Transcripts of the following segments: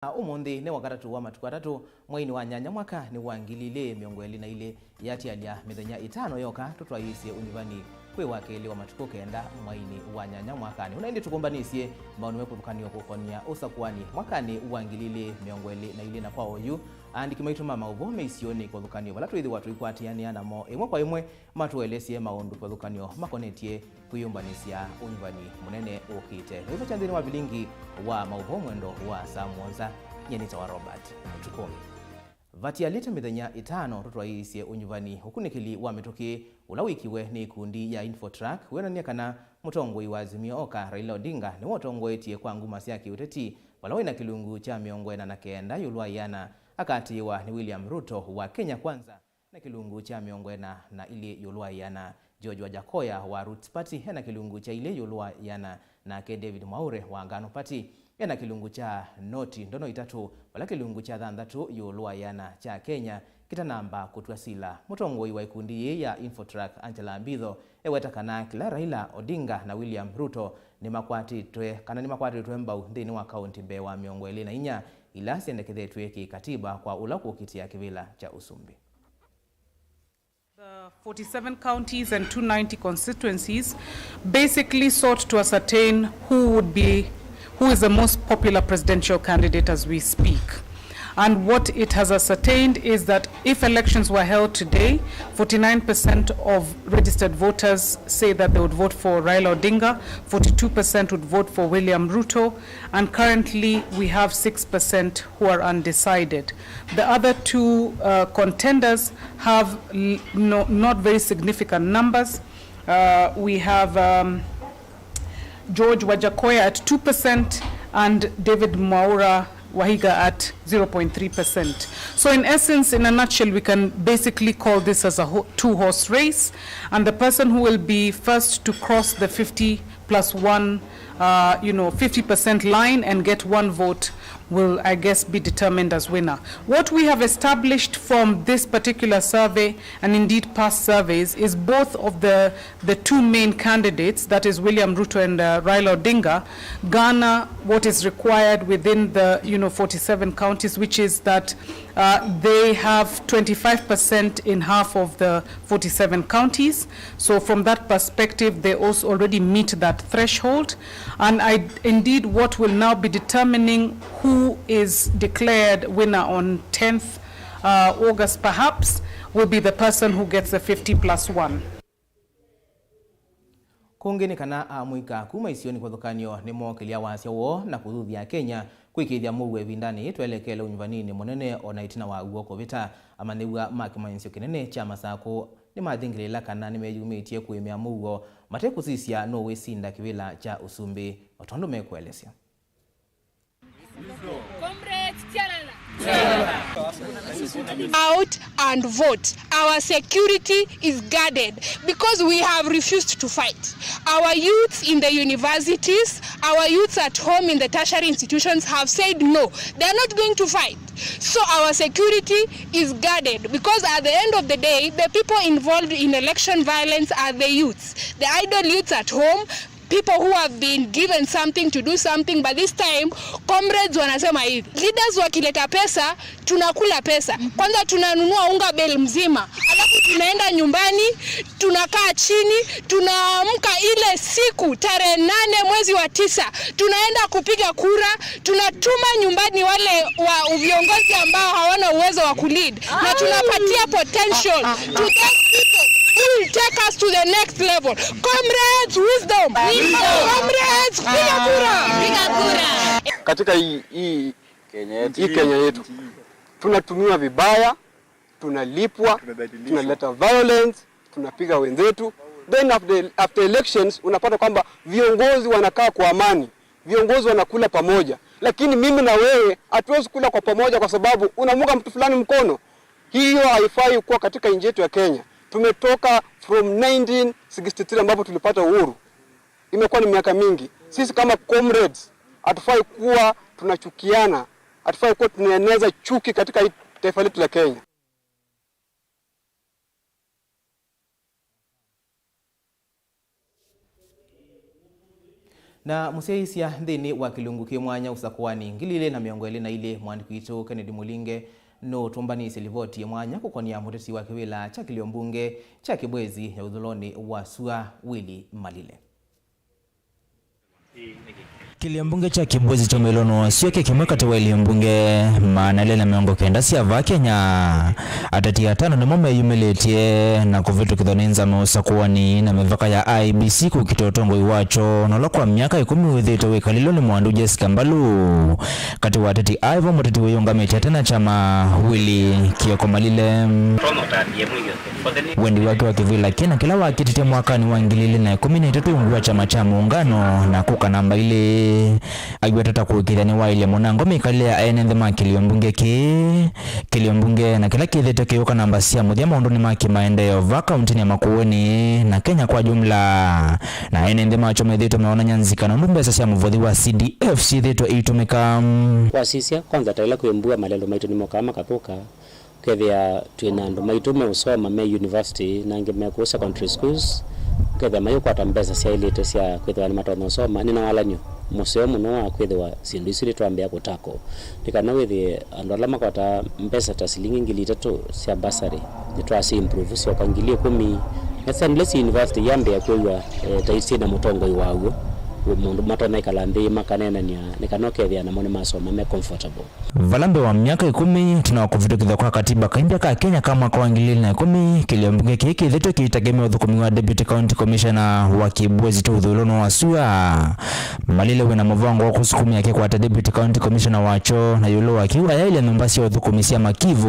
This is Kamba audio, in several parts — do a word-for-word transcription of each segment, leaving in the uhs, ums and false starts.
Na ũmũnthĩ nĩ Wakatatũ wa matukũ atatũ, mweinĩ wa nyanya, mwaka nĩ wa ngili ilĩ mĩongo ĩlĩ na ilĩ. Yatialya mĩthenya ĩtano yoka, tũtwaĩĩsye ũnyuvani kwĩ wa kelĩ wa matukũ kenda mweinĩ wa nyanya mwakanĩ ũna. Ĩndĩ tũkũmbanĩsye maũndũ me kũthũkanĩwa kũkonia ũsakũani mwakanĩ wa ngili ilĩ mĩongo ĩlĩ na ilĩ, na kwa oyu, aandĩki maitũ ma maũvoo me isionĩ kĩvathũkany'o vala twĩthĩwa tũikwatĩanĩa namo ĩmwe kwa ĩmwe, matũelesye maũndũ kĩvathũkany'o makonetye kwĩyũmbanĩsya ũnyuvani mũnene ũkĩte. Na ĩvo kya nthĩnĩ wa vilingi wa maũvoo mwendo wa saa mũonza, nyie nĩtawa Robert Mũtukũ. Vatialĩte mĩthenya ĩtano tũtwaĩĩsye ũnyuvani, ũkunĩkĩli wa mĩtũkĩ ũla wĩkiwe nĩ ikundi ya Infotrak wĩonany'a kana mũtongoi wa Azimio Oka, Raila Odinga, nĩwe ũtongoetye kwa nguma sya kĩũteti, vala wĩna kĩlungu kya mĩongo ĩna na kenda ĩũlũ wa ĩana, akatĩĩwa nĩ William Ruto wa Kenya Kwanza ena kĩlungu kya mĩongo ĩna na ilĩ ĩũlũ wa ĩana. George Wajakoya wa Roots Party ena kĩlungu kya ilĩ ĩũlũ wa ĩana, nake David Mwaure wa Ngano Party ena kĩlungu kya noti ndono itatũ, vala kĩlungu kya thanthatũ ĩũlũ wa ĩana kya Kenya kĩtanamba kũtw'a sila. Mũtongoi wa ikundi yĩĩ ya Infotrak, Angela Mbitho, eweta kana kĩla Raila Odinga na William Ruto nĩmakwatĩtwe, kana nĩmakwatĩtwe mbau nthĩnĩ wa kaunti mbee wa mĩongo ĩlĩ na inya ila syendekethetw'e kĩkatiba kwa ũla ũkũkitĩa kĩvĩla kya ũsumbĩ. The forty-seven counties and two ninety constituencies basically sought to ascertain who would be, who is the most popular presidential candidate as we speak. And what it has ascertained is that if elections were held today, forty-nine percent of registered voters say that they would vote for Raila Odinga, forty-two percent would vote for William Ruto, and currently we have six percent who are undecided. The other two, uh, contenders have l-, no, not very significant numbers. Uh, we have, um, George Wajakoya at two percent and David Mwaura Wahiga at zero point three percent. So in essence, in a nutshell, we can basically call this as a ho-, two-horse race, and the person who will be first to cross the fifty plus one, uh, you know, fifty percent line and get one vote will, I guess, be determined as winner. What we have established from this particular survey, and indeed past surveys, is both of the, the two main candidates, that is William Ruto and, uh, Raila Odinga, garner what is required within the, you know, forty-seven counties, which is that, uh, they have twenty-five percent in half of the forty-seven counties. So from that perspective, they also already meet that threshold. And I, indeed, what will now be determining who is declared winner on tenth, uh, August, perhaps, will be the person who gets the fifty plus one. Kũngĩ nĩ kana amũika kuma isionĩ kĩvathũkany'o nĩmookĩlya wasya woo na kũthuthya Akenya kwĩkĩĩthya mũuo ĩvindanĩ yĩĩ twelekele ũnyuvaninĩ mũnene o na ĩtina wa w'o kũvĩta. Amanyĩw'a ma kĩmanyĩsyo kĩnene kya Masakũ nĩmathingĩlĩĩla kana nĩmeyumĩtye kũĩmĩa mũuo mate kũsisya nũũ wĩsinda kĩvĩla kya ũsumbĩ, o tondũ mekũelesya. Comrades, Tiarana. Out and vote. Our security is guarded because we have refused to fight. Our youths in the universities, our youths at home in the tertiary institutions have said no. They are not going to fight. So our security is guarded because at the end of the day, the people involved in election violence are the youths, the idle youths at home, people who have been given something to do something, but this time comrades wanasema hivi, leaders wakileta pesa, tunakula pesa. Kwanza tunanunua unga bale mzima, alafu tunaenda nyumbani, tunakaa chini, tunaamka ile siku tarehe nane mwezi wa tisa, tunaenda kupiga kura, tunatuma nyumbani wale wa viongozi ambao hawana uwezo wa kulead, na tunapatia potential to those people who will take us to the next level. Comrades, wisdom! Wisdom! Comrades, piga kura! Piga kura! Katika hii, hii, Kenya yetu, hii Kenya yetu, tunatumiwa vibaya, tunalipwa, tunadhalilishwa, tunaleta violence, tunapiga wenzetu. Then after, after elections, unapata kwamba viongozi wanakaa kwa amani, viongozi wanakula pamoja, lakini mimi na wewe hatuwezi kula kwa pamoja kwa sababu unamuunga mtu fulani mkono. Hiyo haifai kuwa katika nchi yetu ya Kenya. Tumetoka from nineteen sixty-three ambapo tulipata uhuru, imekuwa ni miaka mingi. Sisi kama comrades hatufai kuwa tunachukiana, hatufai kuwa tunaeneza chuki katika hii taifa letu la Kenya. Na mũsyaĩĩsya nthĩnĩ wa kĩlungu kĩ mwanya ũsakũanĩ ngili ilĩ na mĩongo ĩlĩ na ilĩ, mũandĩki witũ Kennedy Mũlinge nũtũmbanĩisye livoti ya mwanya kũkonĩa mũteti wa kĩvĩla kya kĩlio mbunge kya Kĩbwezi ya ũthũlonĩ wa sua, Willy Malile. Kĩlio mbunge kya Kĩbwezi kya ũmĩlonĩ wa sua kĩ kĩmwe katĩ wa ilio mbunge maana elĩ na mĩongo kenda sya vaa Kenya. Ateti atano nĩmo meyumĩlĩtye na kũvĩtũkĩthwa nĩ nzama ũsakũanĩ na mĩvaka ya I E B C kũkita ũtongoi wakyo, na ũla kwa myaka ĩkũmi wĩthĩĩtwe wĩkalĩlwe nĩ Mwandu Jessica Mbalu. Katĩ wa ateti aa, vo mũteti wĩyũngamĩtye ate na kyama, Willy Kioko Malile. Wendi wake wa kĩvĩla kĩna kĩla wakĩtĩtye mwakanĩ wa ngili ilĩ na ĩkũmi na itatũ ungu wa kyama kya Muungano na kũka namba ilĩ. Aiweta ta kũĩkĩĩthya nĩwaĩlye mũnango mĩkalĩle ya ene nthĩ ma kĩlio mbunge kĩĩ, kĩlio mbunge na kĩla kĩthĩtwe kĩyũka namba sya mũthya maũndũnĩ ma kĩmaendeeo vaa kauntinĩ ya Makueni na Kenya kwa jumla. Na ene nthĩ makyo methĩĩtwe meonany'a nzika nũndũ mbesa sya mũvothi wa C D F syĩthĩĩtwe iitũmĩka. Wasisya, kwanza ta ĩla kwĩ mbua, malelũ maitũ nĩmokaa makathũka, ũkethĩa twĩ na andũ maitũ meũsoma me university, na angĩ me kũu secondary schools, ũkethĩa mayũkwata mbesa syaĩlĩte sya kwĩthĩwa nĩmatonya ũsoma. Nĩ na walany'o mũseo mũno wa kwĩthĩwa syĩndũ isu nĩtwambĩa kũtako. Nĩ kana wĩthĩe andũ ala makwataa mbesa ta silingi ngili itatũ sya bursary, nĩtwasya improve syoka ngili ĩkũmi. Na sya nlesi university yambĩa kwĩw'a, eh, ta syĩ na mũtongoi waw'o, wĩ mũndũ matonya ĩkala nthĩ makaneenany'a, nĩ kana ũkethĩa namo nĩmasoma me comfortable. Vala mbee wa myaka ĩkũmi ĩtina wa kũvĩtũkĩthwa kwa katiba kaimbya ka Kenya ka mwaka wa ngili ilĩ na ĩkũmi, kĩlio mbunge kĩĩ kĩthĩtwe kĩitegemea ũthũkũmi wa Deputy County Commissioner wa Kĩbwezi kya ũthũĩlonĩ wa sua. Malile wĩ na mũvango wa kũsukumĩa kĩkwate Deputy County Commissioner wakyo, na ĩũlũ wa kĩu ayaĩlya nyũmba sya ũthũkũmi sya Makivu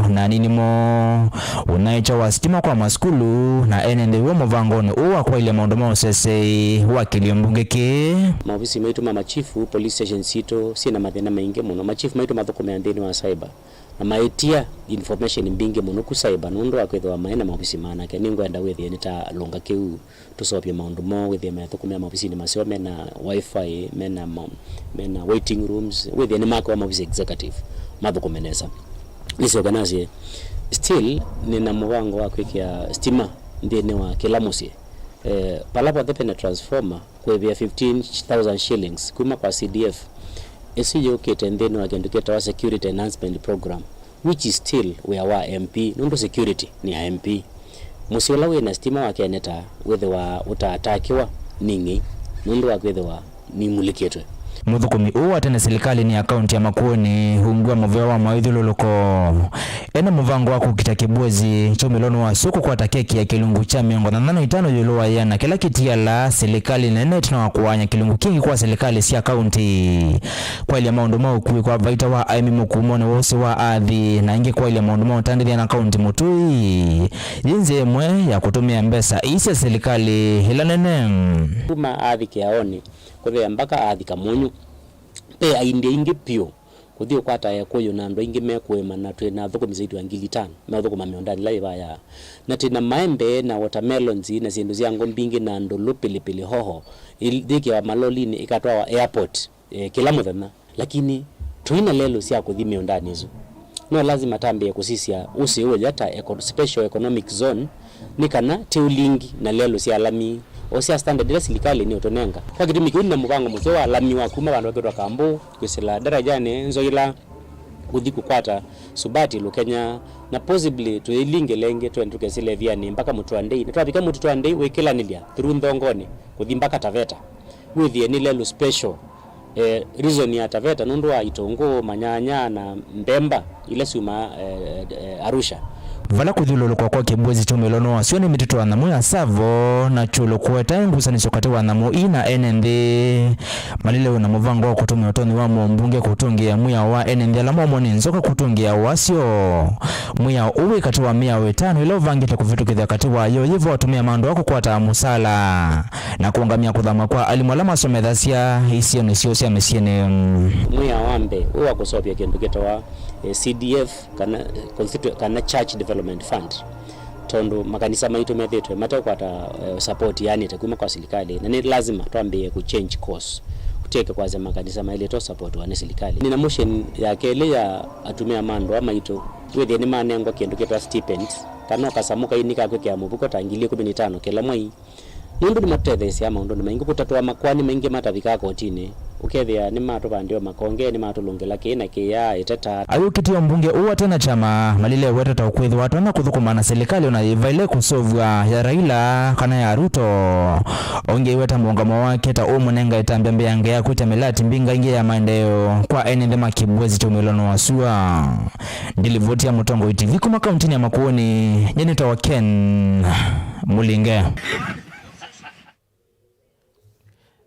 na anini moo, ũnaĩkya wa sitima kwa masukulu, na ene nthĩ w'o mũvangonĩ ũũ wa kwaĩlya maũndũ ma ũseseĩ wa kĩlio mbunge kĩĩ. Maovisi maitũ ma machifu, police station sitũ, syĩ na mathĩna maingĩ mũno. Machifu maitũ mathũkũmĩa nthĩnĩ wa cyber, na maĩtia information mbingĩ mũno ku cyber, nũndũ wa kwĩthĩwa maĩ na maovisi maanake. Nĩngwenda wĩthĩe nĩtalũnga kĩu, tũseũvye maũndũ moo, wĩthĩe methũkũmĩa maovisinĩ maseo mena wifi, mena ma-, mena waiting rooms, wĩthĩe nĩmakewa maovisi executive, mathũkũme nesa. Nĩsyoke nasye, still, nĩna mũvango wa kwĩkĩa stima nthĩnĩ wa kĩla mũsyĩ. Eh, pala vonthe pena transformer, kũĩvĩa fifteen thousand shillings kuma kwa C D F. Ĩsu yũkĩte nthĩnĩ wa kĩndũ kĩtawa Security Enhancement Program, which is still wĩa wa M P, nũndũ security nĩ ya M P. Mũsyĩ ũla wĩ na sitima wa Keneta wĩthĩwa ũtaatakĩwa nĩ ng'ei nũndũ wa kwĩthĩwa nĩimulĩkĩtwe. Mũthũkũmi ũũ wa tene silikalĩnĩ ya kaunti ya Makueni, ungu wa mũvea wa mawĩthyũlũlũko, ena mũvango wa kũkita Kĩbwezi kya ũmĩlonĩ wa sua kũkwata keki ya kĩlungu kya mĩongo thanthatũ na itano ĩũlũ wa ĩana kĩla kĩtialaa silikalĩ nene ĩtina wa kũaany'a kĩlungu kingĩ kwa silikalĩ sya kaunti. Kwaĩlya maũndũ ma ũkui kwa vaita wa aĩmi mũkumonĩ wa ũsĩ wa athi, na ĩngĩ kwaĩlya maũndũ ma ũtandĩthya na kaunti mũtũi, yĩ nzĩa ĩmwe ya kũtũmĩa mbesa ii sya silikalĩ ĩla nene. Kuma athi kĩaonĩ, kũthea mbaka athi Kamunyu, ve aindi aingĩ vyũ kũthi ũkwata ekũyũ na andũ aingĩ me kũĩma, na twĩ na athũkũmi zaidi wa ngili itano meũthũkũma mĩũndanĩ ĩla yĩvayaa. Na twĩ na maembe na watermelons na syĩndũ sya ngo mbingĩ na ndũlũ, pilipili hoho, ĩyĩkĩawa malolinĩ ĩkatwawa airport, eh, kĩla mũthenya. Lakini tũi na lelũ sya kũthi mĩũndanĩ ĩsu. No lazima tambĩe kũsisya ũsĩ ũya ta eco-, special economic zone, nĩ kana tĩũlingi na lelũ sya lami o sya standard ĩla silikalĩ nĩũtũnenga. Kwa kĩtumi kĩu, nĩ na mũvango mũseo wa lami wa kuma vandũ vakĩtwa Kambu kwĩsĩla Darajanĩ, Nzoila, kũthi kũkwata Subati, Lukenya, na possibly tũyĩlingĩle ĩngĩ twende tũkesĩle ĩvianĩ mpaka Mũtũa Ndei. Na twavika Mũtũa Ndei, wĩkĩlanĩlya through Nthongonĩ kũthi mpaka Taveta. Wĩthĩe nĩ lelũ special, eh, region ya Taveta nũndũ wa itũngũũ, manyanya na mbemba ila syumaa, eh, eh, Arusha. Vala kũthyũlũlũkwa kwa Kĩbwezi kya ũmĩlonĩ wa sua nĩ mĩtitũ ya nyamũ ya Tsavo na Kyulu kũetae ngusanĩsyo katĩ wa nyamũ ii na ene nthĩ. Malile wĩ na mũvango wa kũtũmĩa ũtonyi wa mũmbunge kũtũngĩĩa mwĩao wa ene nthĩ ala momwe nĩ nzoka kũtũngĩĩa wasyo. Mwĩao ũũ wĩ katĩ wa mĩao ĩtano ĩla ũvangĩte kũvĩtũkĩthya katĩ wayo yĩvo atũmĩa ma andũ aa kũkwataa mũsala na kũũngamya kũthamw'a kwa alimũ ala masomethasya isionĩ syoo sya mĩsyĩnĩ. Mwĩao wa mbee wĩ wa kũseũvya kĩndũ kĩtawa, eh, C D F kana, eh, constitu-, kana Church Development Fund, tondũ makanisa maitũ methĩĩtwe mateũkwata, eh, support yaanĩte kuma kwa silikalĩ, na nĩ lazima twambĩĩe kũ change course, tũtw'ĩke kwasya makanisa maĩlĩte ũsapotiwa nĩ silikalĩ. Nĩ na motion ya kelĩ ya atumĩa ma andũ aa maitũ, wĩthĩe nĩmanengwa kĩndũ kĩtawa stipend, kana o kasamũ kaini ka kwĩkĩa mũvuko ta ngili ĩkũmi na itano kĩla mwei, nũndũ nĩmatũtetheesyaa maũndũnĩ maingĩ. Kũtatũa makoani maingĩ matavikaa kotinĩ, ũkethĩa nĩmatũvandĩwa makonge, nĩmatũlũngĩla kĩĩ na kĩya, ĩteta. Ayũkĩtio mbunge ũũ ate na kyama malileweta ta ũkwĩthĩwa atonya kũthũkũma na silikalĩ ona yĩvaile kũseũvw'a ya Raila kana ya Ruto. Ongeeweta mũũngamo wake ta ũmũnenga ĩtambya mbeange ya kwĩtya mĩlati mbinga ĩngĩ ya maendeeo kwa ene nthĩ ma Kibwezi kyaumĩlonĩ wa sua. Ndilivoti ya Mũtongoi T V kuma kauntinĩ ya Makueni, nyie nĩtawa Ken Mũlinge.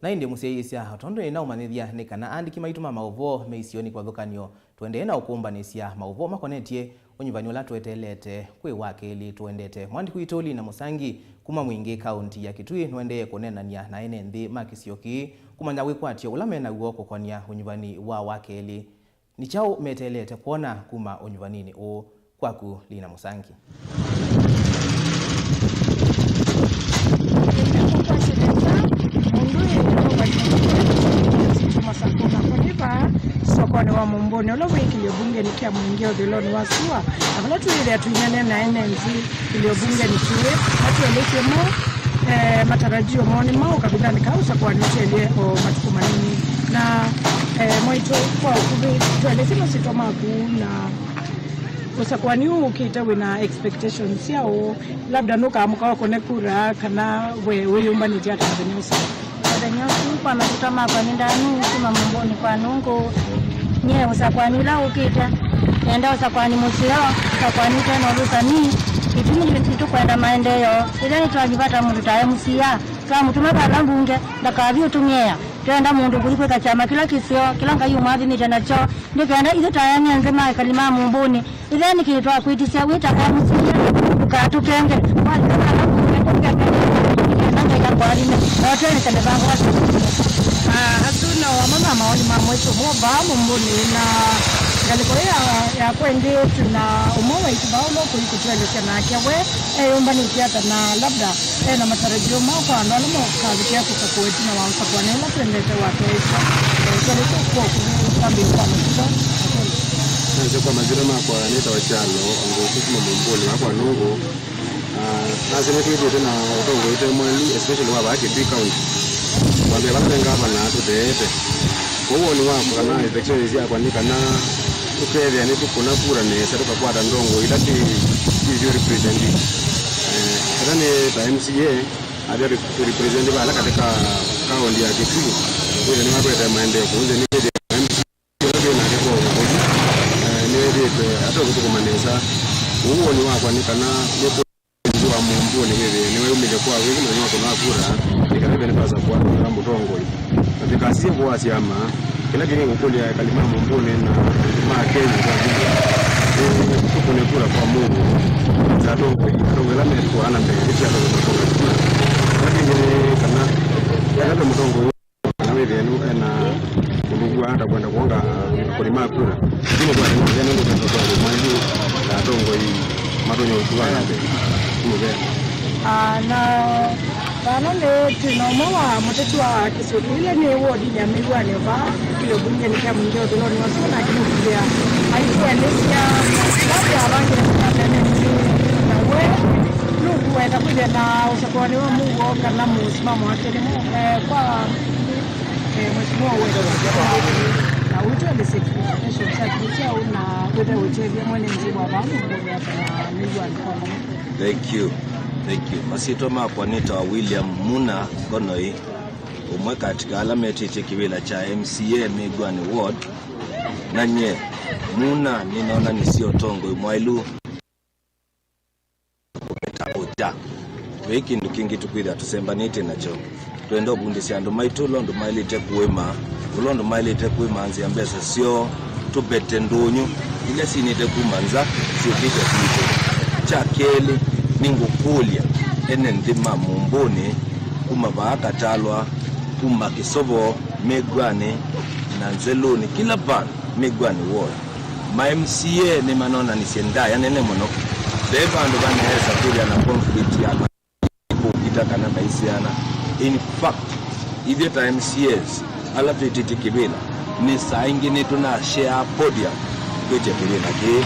Na ĩndĩ mũsyaĩĩsya, o tondũ nĩnaũmanyĩthya, nĩ kana aandĩki maitũ ma maũvoo me isionĩ kĩvathũkany'o, tũendee na ũkũmbanĩsya maũvoo makonetye ũnyuvani ũla tweteelete kwĩ wa kelĩ tũendete. Mwandĩki witũ Lina Mũsangi kuma Mwingĩ, kaũnti ya Kitui, nũendee kũneenany'a na ene nthĩ ma kĩsio kĩĩ kũmanya wĩkwatyo ũla me naw'o kũkonĩa ũnyuvani wa wa kelĩ. Nĩ kyaũ meteelete kwona kuma ũnyuvaninĩ ũũ? Kwaku, Lina Mũsangi. Mũndũ ĩĩ nĩtũkwatĩlĩsya, mũndũ ĩĩ nĩtũkwatĩlĩsya, sitũ Masakũ Makoni vaa sokonĩ wa Mũmbũnĩ ũla wĩ kĩlio mbungenĩ kya Mwingĩ ũthũĩlonĩ wa sua, na vala twĩthĩa tũineenea na ene nthĩ kĩlio mbungenĩ kĩĩ, matũelesye mo, eh, matarajio moo nĩ maũ kavindanĩ kaa ũsakũani ũtethye o matukũ manini. Na, eh, mwaitũ, kwa ũkuvĩ, tũelesye masyĩtwa maku na ũsakũani ũũ ũkĩte wĩ na expectations syaũ? Labda nũkaamũka wakũne kura kana we wĩyũmbanĩtye ata mũthenya ũsu? Mũthenya ũsu kwa masyĩtwa makwa nĩ Ndanu kuma Mũmbũnĩ kwa Nũngũ. Nyie ũsakũani ũla ũkĩte, nenda ũsakũani mũseo, ũsakũani ũte na ũlũsani. Kĩtumi nĩ tũkwenda maendeeo. Ĩthĩa nĩtwavivata mũndũ ta M C A, twamũtuma vala mbunge, ndakathi ũtũng'ea. Twenda mũndũ kũthi kwĩka kyama kĩla kĩseo, kĩla Ngai ũmwathimĩte nakyo, nĩ kenda ithyĩ ta ene nthĩ ma ekali ma Mũmbũnĩ, ĩthĩa nĩ kĩndũ twakwĩtĩsya wĩ ta M C A, ndũkatũkenge. Wathi kana kũkenge, nĩ kenda Ngai akwathime, na ũtwelesya mĩvango yaku. Ah, asu no amwe ma maoni ma mwaitũ mo vaa Mũmbũnĩ, na ngalĩko ĩĩ ya, yakwa ĩngĩ twĩ na ũmwe waitũ vaa ũla ũkũi kũtũelesya nake we eyũmbanĩtye ata, na labda e na matarajio ma kwa andũ ala makavikĩa kũsakũa ĩtina wa ũsakũani ũla twendete wa Kĩaĩsya. Eh, twalĩtwe kwa kũtambĩa kwa masyĩtwa. Nasya kwa masyĩtwa makwa nĩtawa Kyalo, ngũkũ kuma Mũmbũnĩ wa kwa Nũngũ. Ah, nasya nĩtwĩthĩĩte na ũtongoi ũte mwaĩlu, especially wa vaa Kitui County. Kwambĩa vala ve ngavana tũtheete. Kwoou woni wakwa kana expectations syakwa nĩ kana tũkethĩa nĩtũkũna kura nesa, tũkakwata ndongoi ila twĩ, twĩ represent. Eh, ata nĩ ta M C A, atĩa tũ represent vala katika kaunti ya Kitui, wĩthĩa nĩmatũetee maendeeo kũu nthĩ, nĩwĩthĩa M C A ũla twĩ nake kwa ũkũi, eh, nĩwĩthĩĩtwe ate ũkũthũkũma nesa. Kwoou woni wakwa nĩ kana nĩkũ- Mũndũ wa Mũmbũnĩ wĩthĩe nĩweumĩlye kwa wingĩ mũthenya wa kũna kura, nĩ kana ĩthĩe nĩtwasakũa mũtongoi. Na ndĩkasisye ũvoo wa syama, kĩla kĩngĩ ngũkũlya ekali ma Mũmbũnĩ na ma Kenya kwa jumla, nĩ tũkũne kura kwa Mũngũ. Nza atongoi, atongoi ala metũaa na mbee, nĩ sya atongoi matonga kura. Kĩla kĩngĩ nĩ kana, kana ve mũtongoi kana wĩthĩe nũ ena kũndũ kũaa ta kwenda kwonga akũni ma kura. Lakini kwa nĩ mũthenya nĩ mũthenya kwa mwandu na atongoi matonya ũkua na mbee. Nĩ mũthenya. Ah, na vano nĩ twĩ na ũmwe wa mũteti wa kĩsio kĩĩ nĩ wodinĩ ya Mĩw'anĩ vaa kĩlio mbungenĩ kya Mwingĩ ũthũĩlonĩ wa sua, nake nĩkũthĩa aitũelesya labda avangĩte kũtambene na we nũkũweta kwĩthĩa na ũsakũani wa mũuo kana mũsimamo wake nĩ mũ-, eh, kwa Eh, Mheshimiwa Uweza, na ũtũelesye expectations syaku sya ũna wĩthe ũtethya mwene nthĩ wa vaa Mũmbũnĩ ata na Mĩw'anĩ kwa vamwe. Thank you. Thank you. Masyĩtwa makwa nĩtawa William Muna Ngonoi, ũmwe katika ala metĩtye kĩvĩla kya M C A Mĩw'anĩ Ward. Na nyie, Muna, nĩnonanisye ũtongoi mwaĩlu kũveta ũkya. Ve kĩndũ kĩngĩ tũkwĩthĩa tũsembanĩtye nakyo. Twenda ũvundĩsya andũ maitũ ũla ũndũ maĩlĩte kũĩma, ũla ũndũ maĩlĩte kũĩma nzĩa mbesa syoo, tũvete ndũnyũ ila syinĩte kuma nza syũkĩte kwitũ. Kya kelĩ, nĩngũkũlya ene nthĩ ma Mũmbũnĩ, kuma vaa Katalwa, kuma Kĩsovo, Mĩw'anĩ, na Nzelũnĩ, kĩla vandũ. Mĩw'anĩ Ward. Ma M C A nĩmanonanisye ndaĩa nene mũno. Ve vandũ vaneesa kwĩthĩa na conflict ya ma-, kũkita kana maisiana. In fact, ithyĩ ta M C As ala twĩtĩtye kĩvĩla, nĩ saa ingĩ nĩtũnasheaa podium kwĩtya kĩvĩla kĩĩ.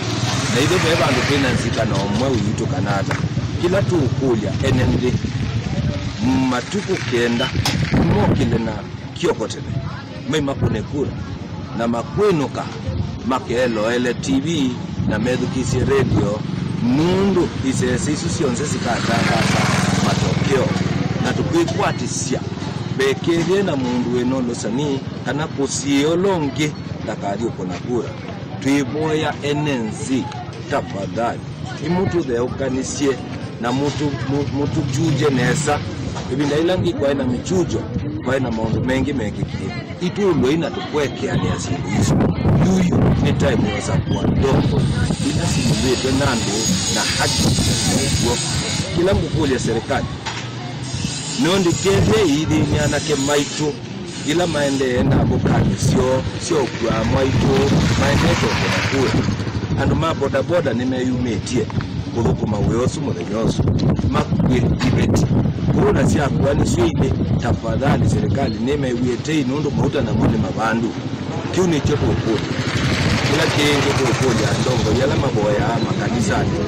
Na ithyĩ ve vandũ twĩ na nzika na ũmwe witũ kana ata. Kĩla tũũkũlya ene nthĩ, Matukũ kenda, nĩmokĩle na kĩoko tene, maimakũne kura, na makwĩnũka, makeloele T V na methukĩĩsye redio, nũndũ isese isu syonthe sikatangaasa matokeo. Na tũkwĩkwatĩsya, mbekethĩe na mũndũ wĩna ũlũsani kana kũsiĩĩa ũla ũngĩ ndakathi ũkũna kura. Twĩvoya ene nthĩ, tafadhali, imũtũtheũkanĩsye na mũtũ-, mũ-, mũtũkyũkye nesa. Ĩvinda yĩla ngĩ kwaĩ na mĩkyũkyo, kwaĩ na maũndũ mengĩ mekĩkie. Itũlwei na tũkwekeanĩa syĩndũ isu. Yuyu nĩ time ya sakũa ndongo ila sinyuvĩtwe na andũ na haki na ũw'o. Kĩla ngũkũlya serikali, nũndũ kethĩe iithĩnĩ anake maitũ ila maendee ndambũkanĩ syoo sya ũkua amwaitũ maendete ũkũna kura. Andũ ma bodaboda nĩmeyumĩtye kũthũkũma wĩa ũsu mũthenya ũsu, makuĩ iveti. Kũũ na syakua nĩsyo ilĩ. Tafadhali, serikali nĩmew'ĩe tei nũndũ mauta namo nĩ mavandu. Kĩu nĩkyo tũkũlya. Kĩla kĩngĩ tũkũlya ndongoi ala mavoyaa makanisanĩ,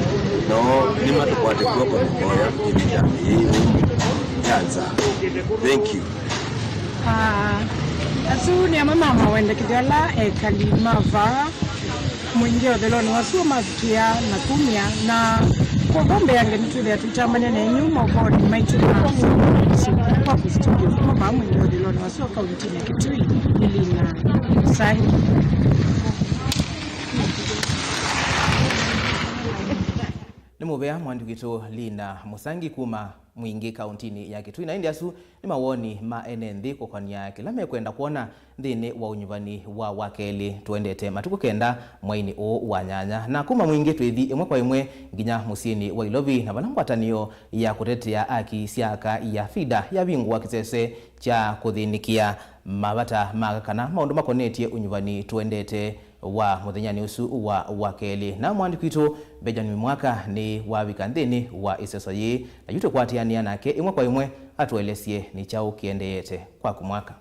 noo nĩmatũkwate kw'oko mavoya ĩvindanĩ yĩĩ ũmũnthĩ ya nzaa. Thank you. Ah, asu nĩ amwe ma mawendekethyo ala ekali ma vaa mũingĩ ũthelonĩ wasu mavikĩa na kumya, na kwoou mbeange nĩtwĩthĩa tũitambany'a nenyu mokonĩ maitũ ma kwa kũstudio kuma vaa mũingĩ ũthelonĩ wasu wa kauntinĩ ya Kitui, nĩ Lina Sahi. Nĩ mũvea mwandĩki witũ Lina Mũsangi kuma Mwingĩ kauntinĩ ya Kitui. Na ĩndĩ asu nĩ mawoni ma ene nthĩ kũkonĩa kĩla mekwenda kwona nthĩnĩ wa ũnyuvani wa wakelĩ tũendete matukũ kenda mweinĩ ũũ wa nyanya. Na kuma Mwingĩ twĩthi ĩmwe kwa ĩmwe nginya mũsyĩnĩ wa Ilovi, na vala ngwatanĩo ya kũtetea aki sya aka ya FIDA yavingũa kĩsese kya kũthĩnĩkĩa mavata ma kana maũndũ makonetye ũnyuvani tũendete wa mũthenyanĩ ũsu wa wakelĩ. Na mwandĩki witũ Benjamin Mwaka nĩ wavika nthĩnĩ wa ĩseso yĩĩ, na yu tũkwatĩanĩa nake ĩmwe kwa ĩmwe atũelesye nĩ kyaũ kĩendeete kwaku Mwaka.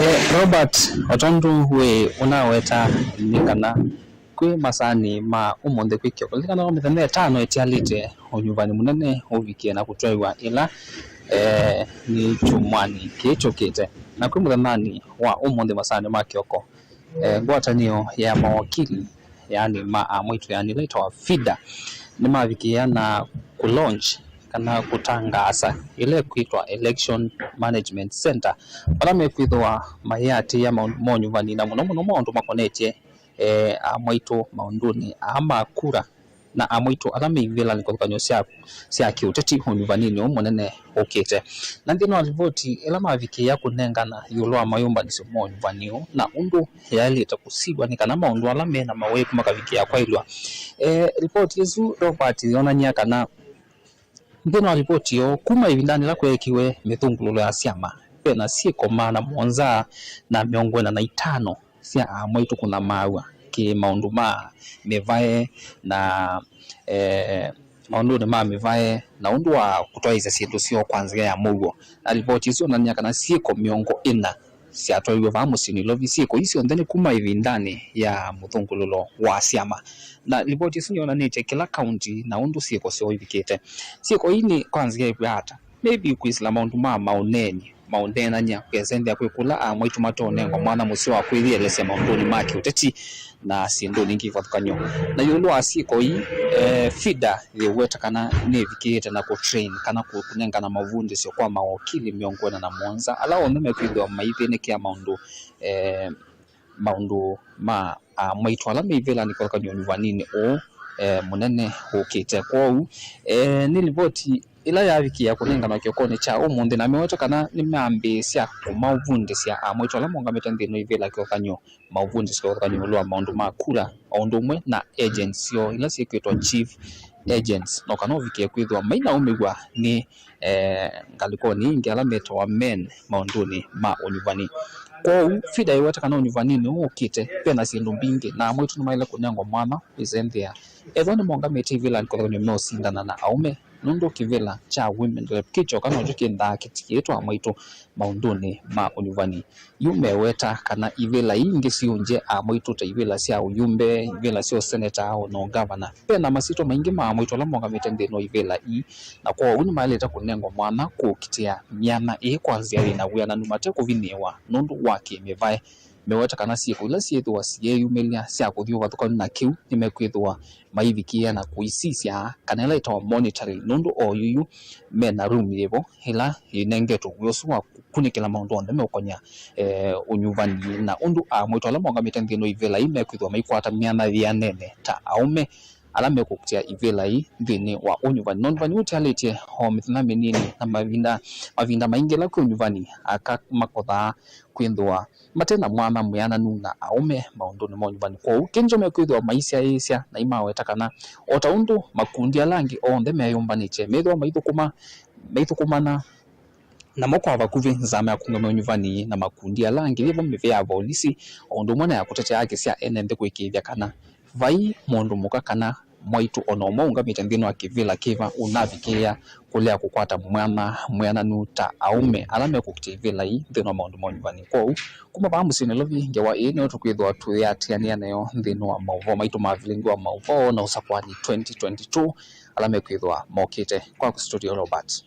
Eh, Robert, o tondũ wĩ ũnaweta nĩ kana kwĩ masaanĩ ma ũmũnthĩ kwĩ kĩoko. Lilikana o mĩthenya ĩtano ĩtialĩte ũnyuvani mũnene ũvikie na kũtwaĩwa ĩla, eh, nĩ kyumwanĩ kĩĩ kyũkĩte. Na kwĩ mũthenyanĩ wa ũmũnthĩ masaanĩ ma kĩoko, eh, ngwatanĩo ya mawakili, yaani ma amwaitũ, yaani ĩla ĩtawa FIDA, nĩmavikĩĩa na kũlaunch kana kũtangaasa ĩla ĩkwĩtwa Election Management Center, vala mekwĩthĩwa mayĩatĩĩa maũndũ ma ũnyuvani, na mũno mũno maũndũ makonetye eh, amwaitũ maũndũnĩ aa ma kura, na amwaitũ ala me ivĩlanĩ kĩvathũkany'o sya, sya kĩũteti ũnyuvanĩnĩ ũũ mũnene ũkĩte. Na nthĩnĩ wa livoti ĩla mavikĩĩa kũnengana ĩũlũ wa mayũmbanĩsyo ma ũnyuvani ũũ na ũndũ yaĩlĩte kũsilw'a nĩ kana maũndũ ala me na mawĩku makavikĩĩa kwaĩlw'a, eh, livoti ĩsu, Robert, yonany'a kana nthĩnĩ wa livoti yoo, kuma ĩvindanĩ yĩla kweekiwe mĩthũngũlũlo ya syama, ve na syĩko maana mũonza na mĩongo ĩna na itano sya amwaitũ kũnyamaaw'a kĩ maũndũ ma mĩvae na, eh, maũndũnĩ ma mĩvae na ũndũ wa kũtwaĩĩsya syĩndũ syoo kwa nzĩa ya mũuo. Na livoti ĩsu yonany'a kana syĩko mĩongo ĩna syatwaiwe vaa mũsyĩnĩ Ilovi. Syĩko ii syonthe nĩ kuma ĩvindanĩ ya mũthũngũlũlo wa syama. Na livoti ĩsu nĩyonanĩtye kĩla kaunti na ũndũ syĩko syoo ivikĩte. Syĩko ii nĩ kwa nzĩa ĩkw'a ata? Maybe kwĩsĩla maũndũ ma maũneeni, maũneenany'a, kwĩsenzya kwĩ kũla amwaitũ matoonengwa mwanya mũseo wa kwĩyĩelesya maũndũnĩ ma kĩũteti na syĩndũnĩ ingĩ kĩvathũkany'o. Na ĩũlũ wa syĩko ii, eh, FIDA yĩweta kana nĩvikĩĩte na kũtrain kana kũ-, kũnengana mavundĩsyo kwa mawokili mĩongo ĩna na mũonza ala onthe mekwĩthĩwa maithĩnĩkĩa maũndũ, eh, maũndũ ma amwaitũ ala me ivĩlanĩ kĩvathũkany'o ũnyuvaninĩ ũũ, eh, mũnene ũkĩte. Kwoou, eh, nĩ livoti ĩla yavikĩĩa kũnenganwa kĩokonĩ kya ũmũnthĩ, na meweta kana nĩmambĩĩsya kũmaũvundĩsya amwaitũ ala maũngamĩte nthĩnĩ wa ivĩla kĩvathũkany'o maũvundĩsyo kĩvathũkany'o ĩũlũ wa maũndũ ma kura, o ũndũ ũmwe na agents syoo ila syĩkwĩtwa chief agents, no kana ũvikĩe kwĩthĩwa mainaũmĩw'a nĩ, eh, ngalĩkonĩ ingĩ ala metawa men maũndũnĩ ma ũnyuvani. Kwoou, FIDA ĩweta kana ũnyuvaninĩ ũũ ũkĩte, ve na syĩndũ mbingĩ, na amwaitũ nĩmaĩle kũnengwa mwanya kwĩsenzea. Ethĩwa nĩmaũngamĩte ivĩlanĩ kĩvathũkany'o meũsindana na aũme, nũndũ kĩvĩla kya Women Rep kĩ kyoka nokyo kĩendaa kĩtiĩtwa amwaitũ maũndũnĩ ma ũnyuvani. Yu meweta kana ivĩla ii ingĩ siũngye amwaitũ ta ivĩla sya ũyumbe, ivĩla sya ũseneta, o na ũngavana. Ve na masyĩtwa maingĩ ma amwaitũ ala maũngamĩte nthĩnĩ wa ivĩla ii, na kwoou nĩmaĩlĩte kũnengwa mwanya kũkitĩa myanya ĩĩ kwa nzĩa yĩ na wĩananu mate kũvinyĩĩwa nũndũ wa kĩ-mĩvae. Meweta kana syĩko ila syĩthĩwa syĩyumĩlya sya kũthi ũvathũkany'o na kĩu nĩmekwĩthĩwa maivikĩĩa na kũisisya kana ĩla ĩtawa monitoring, nũndũ o yuyu me na room yĩvo ĩla ĩnengetwe wĩa ũsu wa kũkunĩkĩla maũndũ onthe meũkonya, eh, ũnyuvani. Na ũndũ amwaitũ ala maũngamĩte nthĩnĩ wa ivĩla ii mekwĩthĩwa maikwata myanya yĩanene ta aũme ala mekũkitĩa ivĩla ii nthĩnĩ wa ũnyuvani. Na ũnyuvani ũũ ũtialĩtye o mĩthenya mĩnini, na mavinda, mavinda maingĩ ĩla kwĩ ũnyuvani, aka makothaa kwĩthĩwa mate na mwanya mwĩananu na aũme maũndũnĩ ma ũnyuvani. Kwoou, kĩngĩ mekwĩthĩwa maisyaĩĩsya na imaweta kana o ta ũndũ makundi ala angĩ onthe meyũmbanĩtye, methĩwa maithũkũma, maithũkũmana namo kwa vakuvĩ nzama ya kũũngamĩa ũnyuvani na makundi ala angĩ, yĩvo mĩvĩa ya volisi, o ũndũ ũmwe na ya kũtetea haki sya ene nthĩ, kũĩkĩĩthya kana vai mũndũ mũka kana mwaitũ o na ũmwe ũngamĩte nthĩnĩ wa kĩvĩla kĩva ũnavikĩĩa kũlea kũkwata mwanya mwĩananu ta aũme ala mekũkitĩa ivĩla ii nthĩnĩ wa maũndũ ma ũnyuvani. Kwoou, kuma vaa mũsyĩ Nairobi, ngewa ĩĩ nĩyo tũkwĩthĩwa tũyĩatĩanĩa nayo nthĩnĩ wa maũvoo maitũ ma Vilingi wa Maũvoo na Ũsakũani twenty twenty-two ala mekwĩthĩwa mokĩte. Kwaku studio, Robert.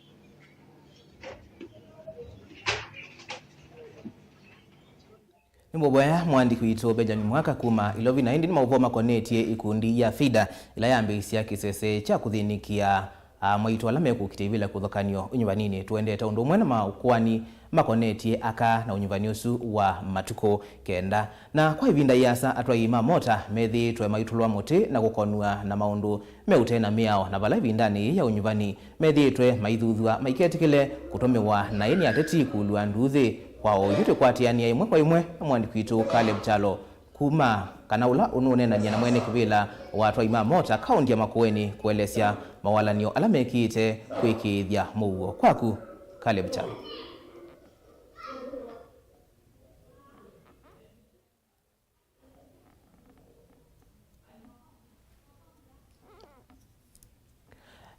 Nĩ mũvoya mũandĩki witũ Benjamin Mwaka kuma Ilovi, na ĩndĩ nĩ maũvoo makonetye ikundi ya FIDA, ĩla yambĩĩsya kĩsese kya kũthĩnĩkĩa amwaitũ ala mekũkitĩa ivĩla kũthokanw'a ũnyuvaninĩ. Tũendete ũndũ ũmwe na maũkoani makonetye aka na ũnyuvani ũsu wa matukũ kenda. Na kwa ĩvinda ĩasa, atwai ma mota methĩĩtwe maitũlwa mũtĩ na kũkonw'a na maũndũ me ũtee na mĩao, na vala ĩvindanĩ yĩĩ ya ũnyuvani methĩĩtwe maithuthw'a maiketĩkĩle kũtũmĩwa naĩ nĩ ateti kũlw'a nduuthĩ. Kwa oyu twĩkwatĩanĩa ĩmwe kwa ĩmwe na mũandĩki witũ Caleb Kyalo kuma, kana ũla ũnũneenany'a na mwene kĩvĩla wa atwai ma mota kaũnti ya Makueni kũelesya mawalany'o ala mekĩĩte kwĩkĩĩthya mũuo. Kwaku, Caleb Kyalo.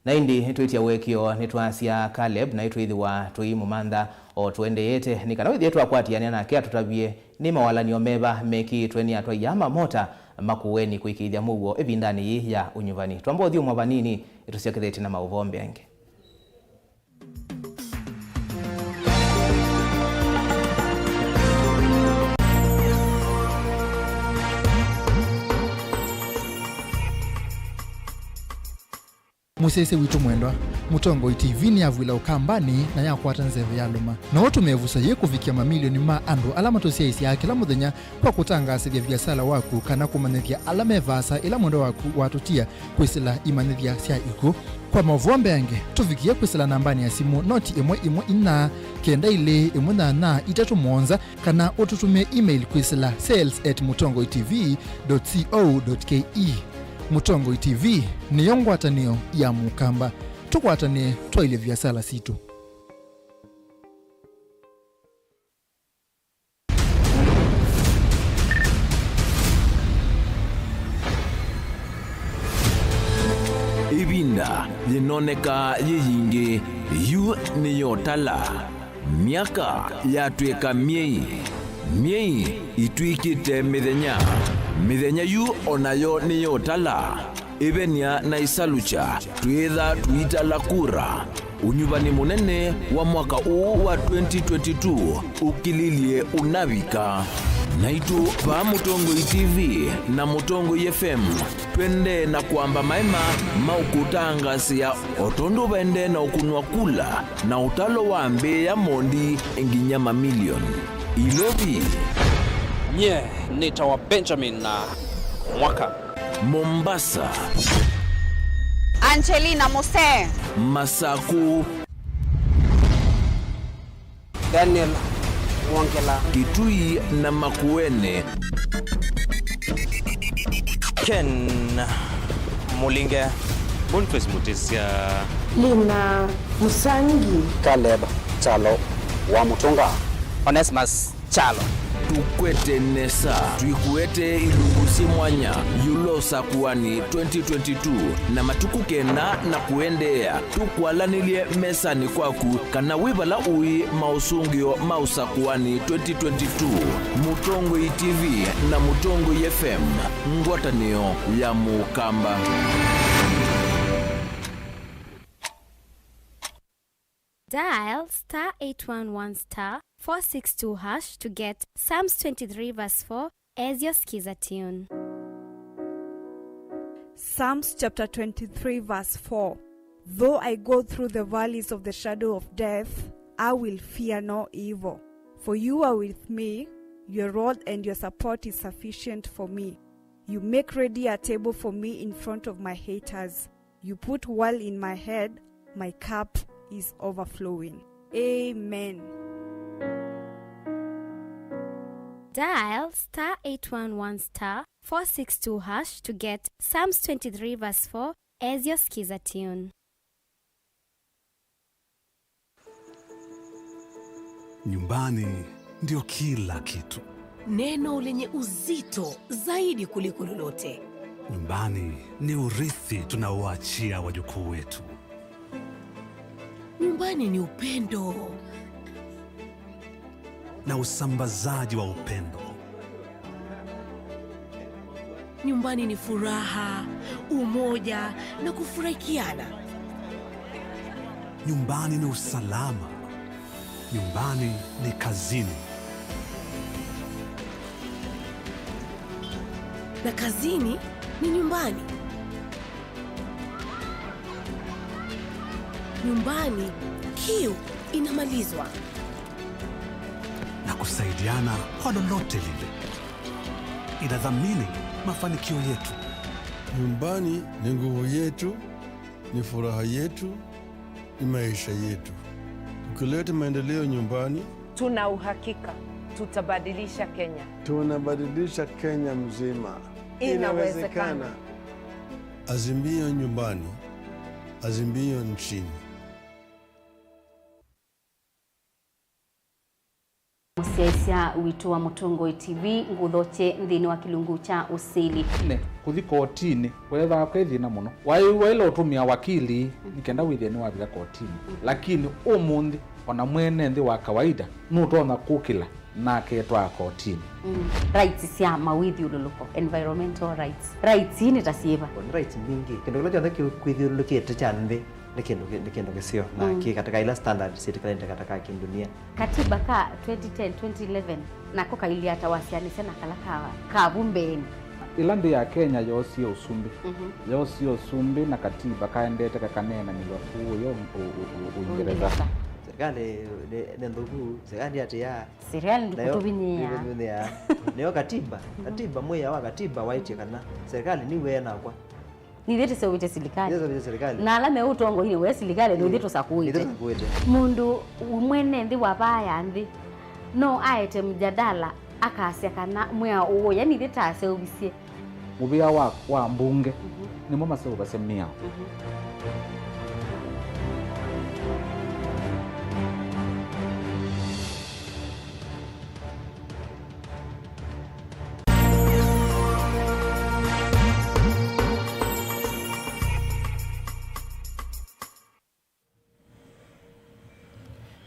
Na ĩndĩ nĩtwĩtya ũekeo nĩtwasya Caleb, na ĩtwĩthĩwa tũimũmantha o tũendeete nĩ kana wĩthĩe twakwatĩanĩa nake atũtavye nĩ mawalany'o meva mekĩĩtwe nĩ atwai aa ma mota Makueni kwĩkĩĩthya mũuo ĩvindanĩ yĩĩ ya ũnyuvani. Twamba ũthyũmũa vanini, ĩtũsyokethetye na maũvoo mbeange. Mũsyaĩĩsya witũ mwendwa, Mũtongoi T V nĩyavw'ĩla Ũkambanĩ na yakwata nzeve ya lũma. No ũtũmĩe vuso yĩĩ kũvikĩa mamilioni ma andũ ala matũsyaĩĩsyaa kĩla mũthenya kwa kũtangaasĩthya viasala waku kana kũmanyĩthya ala me vaasa ĩla mwendwa waku watũtia kwĩsĩla imanyĩthya sya ikw'ũ. Kwa maũvoo mbeange, tũvikĩe kwĩsĩla nambanĩ ya simũ noti ĩmwe ĩmwe inya, kenda ilĩ ĩmwe nyanya itatũ mũonza, kana ũtũtũmĩe email kwĩsĩla sales at mũtongoi T V dot co dot K E. Mũtongoi T V nĩyo ngwatanĩo ya Mũkamba. Tũkwatanĩe twaĩlye viasala sitũ. Ĩvinda yĩnoneka yĩ yingĩ, yu nĩyotala. Myaka yatw'ĩka myei, myei itw'ĩkĩte mĩthenya, mĩthenya yu o nayo nĩyotala. Ĩvenia na ĩsalukya, twĩĩtha tũitala kura. Ũnyuvani mũnene wa mwaka ũũ wa twenty twenty-two ũkililye ũnavika. Naitũ vaa Mũtongoi T V na Mũtongoi F M twendee na kwamba maema ma ũkũtangaasĩa o tondũ vaendee na ũkũnwa kula na ũtalo wambĩĩa mondi nginya mamilioni. Ilovi. Nyie nĩtawa Benjamin na Mwaka. Mombasa. Angelina Muse. Masaku. Daniel Mwongela. Kitui na Makueni. Ken Mulinge. Boniface Mutisya. Lina Musangi. Caleb Kyalo wa Mutunga. Onesmus Kyalo. Ũkwete nesa, twĩkũetee ilungu syĩ mwanya ĩũlũ wa ũsakũani twenty twenty-two na matukũ kenda na kũendeea. Tũkwalanĩlye mesanĩ kwaku kana wĩ vala ũĩ maũsũngĩo ma ũsakũani twenty twenty-two. Mũtongoi T V na Mũtongoi F M, ngwatanĩo ya Mũkamba. Dial star eight one one star four six two hash to get Psalms twenty-three verse four as your Skiza tune. Psalms chapter twenty-three verse four. Though I go through the valleys of the shadow of death, I will fear no evil. For you are with me, your rod and your support is sufficient for me. You make ready a table for me in front of my haters. You put oil in my head, my cup is overflowing. Amen. Dial star eight one one star four six two hash to get Psalms twenty-three verse four as your Skiza tune. Nyumbani ndio kila kitu. Neno lenye uzito zaidi kuliko lolote. Nyumbani ni urithi tunaoachia wajukuu wetu. Nyumbani ni upendo. Na usambazaji wa upendo. Nyumbani ni furaha, umoja na kufurahikiana. Nyumbani ni usalama. Nyumbani ni kazini. Na kazini ni nyumbani. Nyumbani, kiu inamalizwa. Na kusaidiana kwa lolote lile inathamini mafanikio yetu. Nyumbani ni nguvu yetu, ni furaha yetu, ni maisha yetu. Tukileta maendeleo nyumbani, tuna uhakika tutabadilisha Kenya. Tunabadilisha Kenya mzima. Inawezekana. Inawezekana. Azimio nyumbani, Azimio nchini. Mũsyaĩĩsya witũ wa Mũtongoi T V, ngũthokye nthĩnĩ wa kĩlungu kya ũsili. Nĩ kũthi kotinĩ kũyethaa kwĩ thĩna mũno. Waĩ waĩle ũtũmĩa wakili nĩ kenda wĩthĩe nĩwavika kotinĩ. Lakini ũmũnthĩ, ona mwene nthĩ wa kawaida nũtonya kũkĩla na aketwaa kotinĩ. Mm. Rights sya mawĩthyũlũlũko, environmental rights. Rights ii nĩ ta syĩva? Nĩ rights mbingĩ. Kĩndũ kĩla kyonthe kĩkwĩthyũlũlũkĩte kya nthĩ nĩ kĩndũ kĩ-, nĩ kĩndũ kĩseo na, mm, kĩ kataka ila standard syĩtĩkĩlanĩte kataka kĩndunia. Katiba ka twenty ten, twenty eleven nako kailyĩ ata wasyaanĩsya na kala ka, ka vu mbeenĩ? Ĩla nthĩ ya Kenya yoosie ũsumbĩ, mhm, yoosie ũsumbĩ na katiba kaendete kakaneenanĩw'a kũũya ũ-, ũ-, ũ-, ũ-, Ũingereza. Ũingereza. Serikali nĩ, nĩ nthũku, serikali atĩa? Serikali nayo ndĩkũtũvinyĩĩa. Ndĩkũtũvinyĩĩa. Nĩyo katiba, katiba, mwĩao wa katiba waĩtye kana serikali nĩw'e nakwa. Nithyĩ tũseũvĩtye silikalĩ. Nithyĩ tũseũvĩtye silikalĩ. Na ala me ũtongoinĩ we silikalĩ, nithyĩ tũsakũĩte. Nithyĩ tũsakũĩte. Mũndũ mwene nthĩ wa vaa ya nthĩ no aete mjadala akasya kana mwĩao ũũ, yani ithyĩ taseũvisye. Mũvĩa wa, wa mbunge, mhm, nĩmo maseũvasya mĩao. Mhm.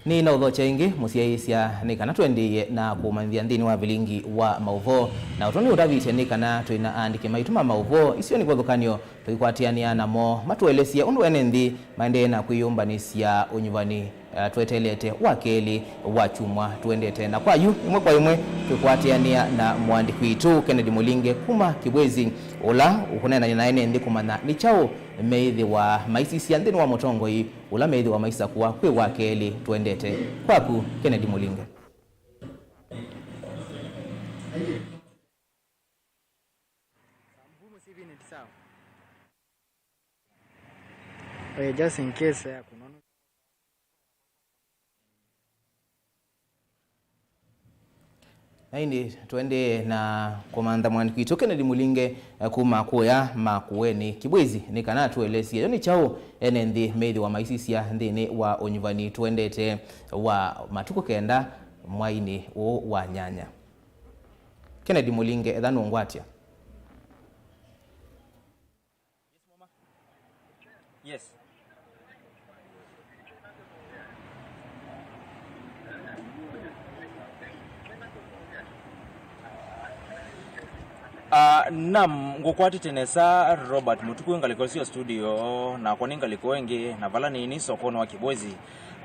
Nĩnaũthokya ĩngĩ, mũsyaĩĩsya, nĩ kana tũendeeye na kũmanyĩthya nthĩnĩ wa vilingi wa maũvoo. Na ũtũ nĩũtavĩtye nĩ kana twĩ na aandĩki maitũ ma maũvoo isionĩ kĩvathũkany'o, tũikwatĩanĩa namo matũelesye ũndũ ene nthĩ maendee na kwĩyũmbanĩsya ũnyuvani, eh, tweteelete wa kelĩ wa kyumwa tũendete. Na kwa yu, ĩmwe kwa ĩmwe, twĩkwatĩanĩa na mũandĩki witũ Kennedy Mũlinge kuma Kibwezi, ũla ũkũneenany'a na ene nthĩ kũmanya nĩ kyaũ meĩthĩwa maisisya nthĩnĩ wa mũtongoi ũla meĩthĩwa maisakũa kwĩ wa kelĩ tũendete. Kwaku, Kennedy Mũlinge. Eh, just in case, eh, kunono. Na ĩndĩ tũendee na kũmantha mwandĩki witũ Kennedy Mũlinge, eh, kuma kũya Makueni Kibwezi, nĩ kana atũelesye yo nĩ kyaũ ene nthĩ meĩthĩwa maisisya nthĩnĩ wa ũnyuvani tũendete wa matukũ kenda mwainĩ ũũ wa nyanya. Kennedy Mũlinge, etha nũngwatya. Yes. Ah, nam, ngũkwatĩte nesa Robert Mũtuku, ngalĩko syo studio, nakwa nĩ ngalĩko ĩngĩ, na vala nĩnĩ sokonĩ wa Kibwezi.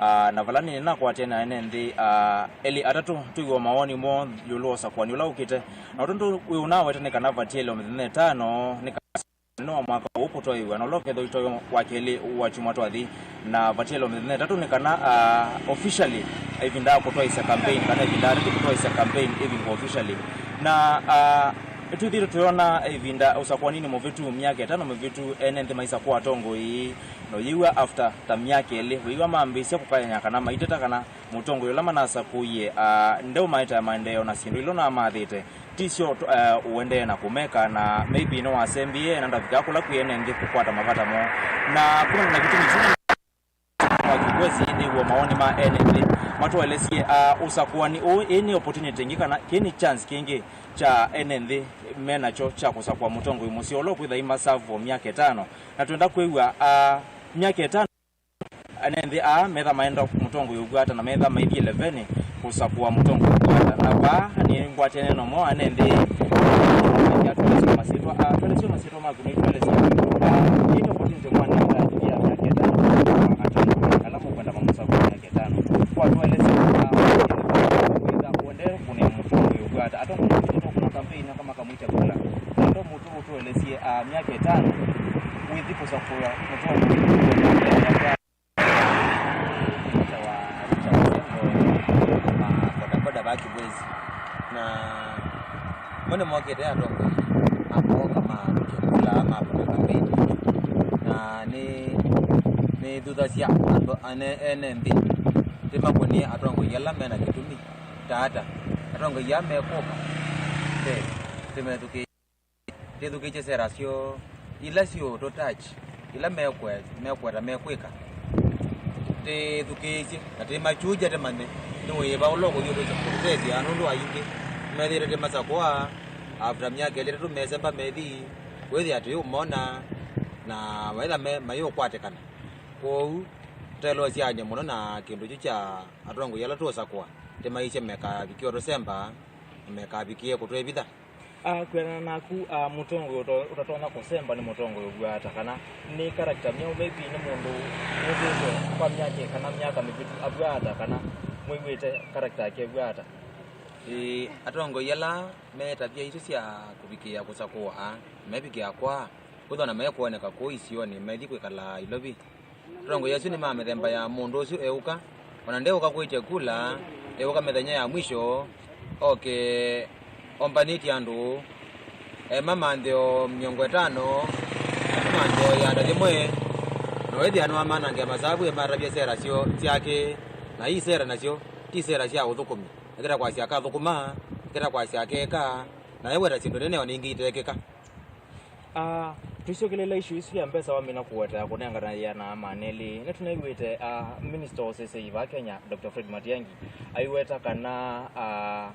Ah, na vala nĩnĩ nakwatĩe na ene nthĩ, ah, elĩ atatũ, tũiwe mawoni moo ĩũlũ wa ũsakũani ũla ũkĩte. Na ũndũ wĩ ũnaweta nĩ kana vatiele o mĩthenya ĩtano, nĩ kana no mwaka ũũ kũtoewa, na ũla ũkethwa ũitoewa wa kelĩ wa kyumwa twathi, na vatiele o mĩthenya ĩtatũ nĩ kana, ah, officially ĩvinda ya kũtwaĩsya campaign, kana ĩvinda ya atatũ kũtwaĩsya campaign ĩvingwe officially. Na, ah, nĩtwĩthĩĩtwe tũyona ĩvinda ũsakũaninĩ mũvĩtu, myaka ĩtano mĩvĩtu, ene nthĩ maisakũa atongoi, na ũyĩw'a after ta myaka ĩlĩ, ũyĩw'a mambĩĩsya kũkany'a kana maiteta kana mũtongoi ũla manasakũie, ah, ndeũmaete ya maendeeo na syĩndũ ila namathĩte ti syo, eh, ũendee na kũmeka, na maybe nĩwasembie na ndavika kũla kwĩ ene nthĩ kũkwata mavata moo. Na kumana na kĩtumi kĩu wa Kibwezi, nĩw'o mawoni ma ene nthĩ matũelesye, ah, ũsakũani ũũ, ĩĩ nĩ opportunity ĩngĩ kana kĩĩ nĩ chance kĩngĩ kya ene nthĩ me nakyo kya kũsakũa mũtongoi mũseo ũla ũkwĩtha aimaserve myaka ĩtano. Na twenda kwĩw'a, ah, myaka ĩtano ene nthĩ aa metha maenda mũtongoi ũkwata na metha maithi eleven kũsakũa mũtongoi ũkwata. Na vaa nĩngwatene namo ene nthĩ, ah, twelesyo masyĩtwa, ah, twelesyo masyĩtwa maku nĩtwelesya, ah, ĩĩ opportunity mwana ya myaka ĩtano, atongoi ala mũkwenda mamũsakũe myaka ĩtano. Kwa twelesya, ah, wĩtha ũendee kũnĩa mũtongoi ũkwata. Atongoi tũkũna campaign kama kamwĩtya kula. Ndo mũtu ũtũelesye, ah, myaka ĩtano wĩthi kũsakũa mũtongoi ũkwata. Nĩtawa Richard Sengo, ma bodaboda va Kibwezi. Na mo nĩmokĩte atongoi akoka ma kula ma boda campaign. Na nĩ, nĩthuthasya andũ ene, ene nthĩ. Tĩmakũnie atongoi ala mena kĩtumi ta ata. Atongoi aa mekũka, te, tĩmethukĩĩsye. Tĩthukĩĩsye sera syoo ila syũũtũ touch, ila mekwe-, mekweta mekwĩka. Tĩthukĩĩsye na tĩmakyũkya tĩmanye nĩ wĩva ũla ũkũthi ũtũtethya, nũndũ aingĩ methĩĩte tĩmasakũa, after myaka ĩlĩ ĩtatũ mesemba methi, wĩthĩa tũyĩũmona, na maitha me-, mayĩũkwatĩkana. Kwoou tũtaĩle ũsiany'a mũno na kĩndũ kyu kya atongoi ala tũũsakũa, tĩmaisye mekavikĩe ũtũsemba, na mekavikĩe kũtwĩvitha. Ah, kwĩanana naku, ah, mũtongoi ũto-, ũtatonya kũsemba nĩ mũtongoi ũvw'aa ata, kana nĩ character myeũ, maybe nĩ mũndũ wĩthĩĩtwe kwa myaka kana myaka mĩvĩtu avw'aa ata, kana mwĩw'ĩte character yake ĩvw'aa ata? Ĩĩ, atongoi ala me tavia isu sya kũvikĩĩa kũsakũa, mevikĩaa kwaa, kwĩthwa na mekwoneka kũu isionĩ, methi kwĩkala Ilovi. Atongoi asu nĩ ma mĩthemba ya mũndũ ũsu eũka, ona ndeũka kwĩtya kula, eũka mĩthenya ya mwisho, oke ombanĩtye andũ, ema mantheo mĩongo ĩtano, ema mantheo ĩanda yĩmwe, na wĩthĩa nĩwamanangĩa masavu ematavya sera syo, syake, na ii sera nasyo ti sera sya ũthũkũmi, ekĩta kwasya akathũkũma, ekĩta kwasya akeeka, na eweta syĩndũ nene ona ingĩ iteekĩka. Ah, tũisyokeleela issue isu ya mbesa wamina kũweta ya kũnenganaĩa na amana elĩ. Nĩtũnaĩw'ĩte, ah, Minister wa ũseseĩ vaa Kenya, Doctor Fred Matiang'i, aiweta kana, ah,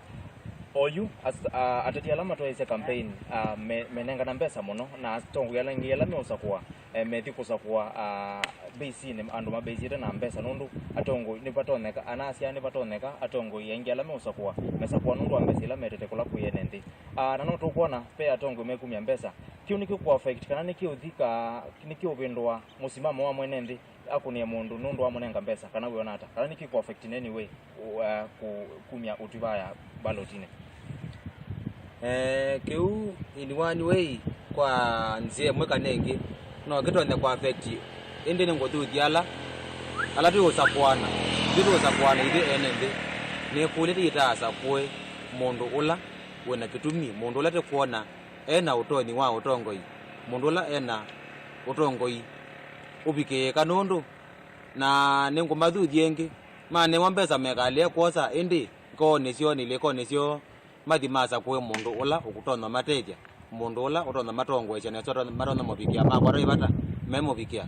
oyu as-, ah, ateti ala matwaĩĩsye campaign, ah, me-, menengana mbesa mũno, na atongoi ala angĩ ala meũsakũa, eh, methi kũsakũa, ah, base-inĩ, andũ mabeisĩte na mbesa, nũndũ atongoi nĩvatonyeka, anasya nĩvatonyeka atongoi aingĩ ala meũsakũa mesakũa nũndũ wa mbesa ila metete kũla kwĩ ene nthĩ. Ah, na no tũkwona ve atongoi mekumya mbesa. Kĩu nĩkĩkũ affect kana nĩkĩũthika, nĩkĩũvĩndũa mũsimamo wa mwene nthĩ akũnĩe mũndũ nũndũ wamũnenga mbesa, kana wĩona ata? Kana nĩkĩkũ affect in any way, uh, kũ-, kumya ũtwi vaya ballot-inĩ? Eh, kĩu in one way, kwa nzĩa ĩmwe kana ĩngĩ, no kĩtonye kũ affect, ĩndĩ nĩngũthuthya ala, ala twĩũsakũana, ithyĩ twĩũsakũana ithyĩ ene nthĩ. Nĩkũlĩte itaasakũe mũndũ ũla wĩna kĩtumi, mũndũ ũla tũkwona ena ũtonyi wa ũtongoi, mũndũ ũla ena ũtongoi ũvikĩĩka, nũndũ na nĩngũmathuthya ĩngĩ, manewa mbesa mekalĩe kwosa, ĩndĩ ngoonĩ syoo na ilĩkonĩ syoo mathi masakũe mũndũ ũla ũkũtonya matethya, mũndũ ũla ũtonya matongoesya nesa, ũtonya, matonya mavikĩa makwata ĩvata memũvikĩa.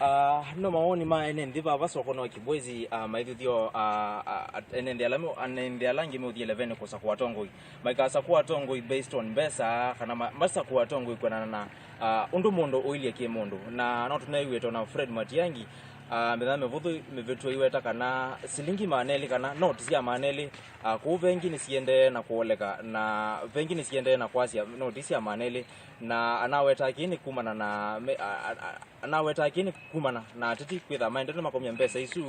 Ah, no mawoni ma ene nthĩ vava soko no Kibwezi, ah, maithuthyo, ah, ah, ene nthĩ ala me-, ene nthĩ ala angĩ meũthie levene kũsakũa atongoi. Maikasakũa atongoi based on mbesa, kana ma-, masakũa atongoi kwendana na, ah, ũndũ mũndũ ũilye kĩ mũndũ. Na no tũneew'ĩte ona Fred Matiang'i, ah, mĩthenya mĩvũthũ mĩvĩtũ aiweta kana silingi maana elĩ kana noti sya maana elĩ, ah, kũu vengi nĩsiendee na kũoleka, na vengi nĩsiendee na kwasya noti sya maana elĩ, na anawetaa kĩĩ nĩ kumana na me-, a-, a-, a-, anawetaa kĩĩ nĩ kumana na ateti kwĩtha maendete makomya mbesa isu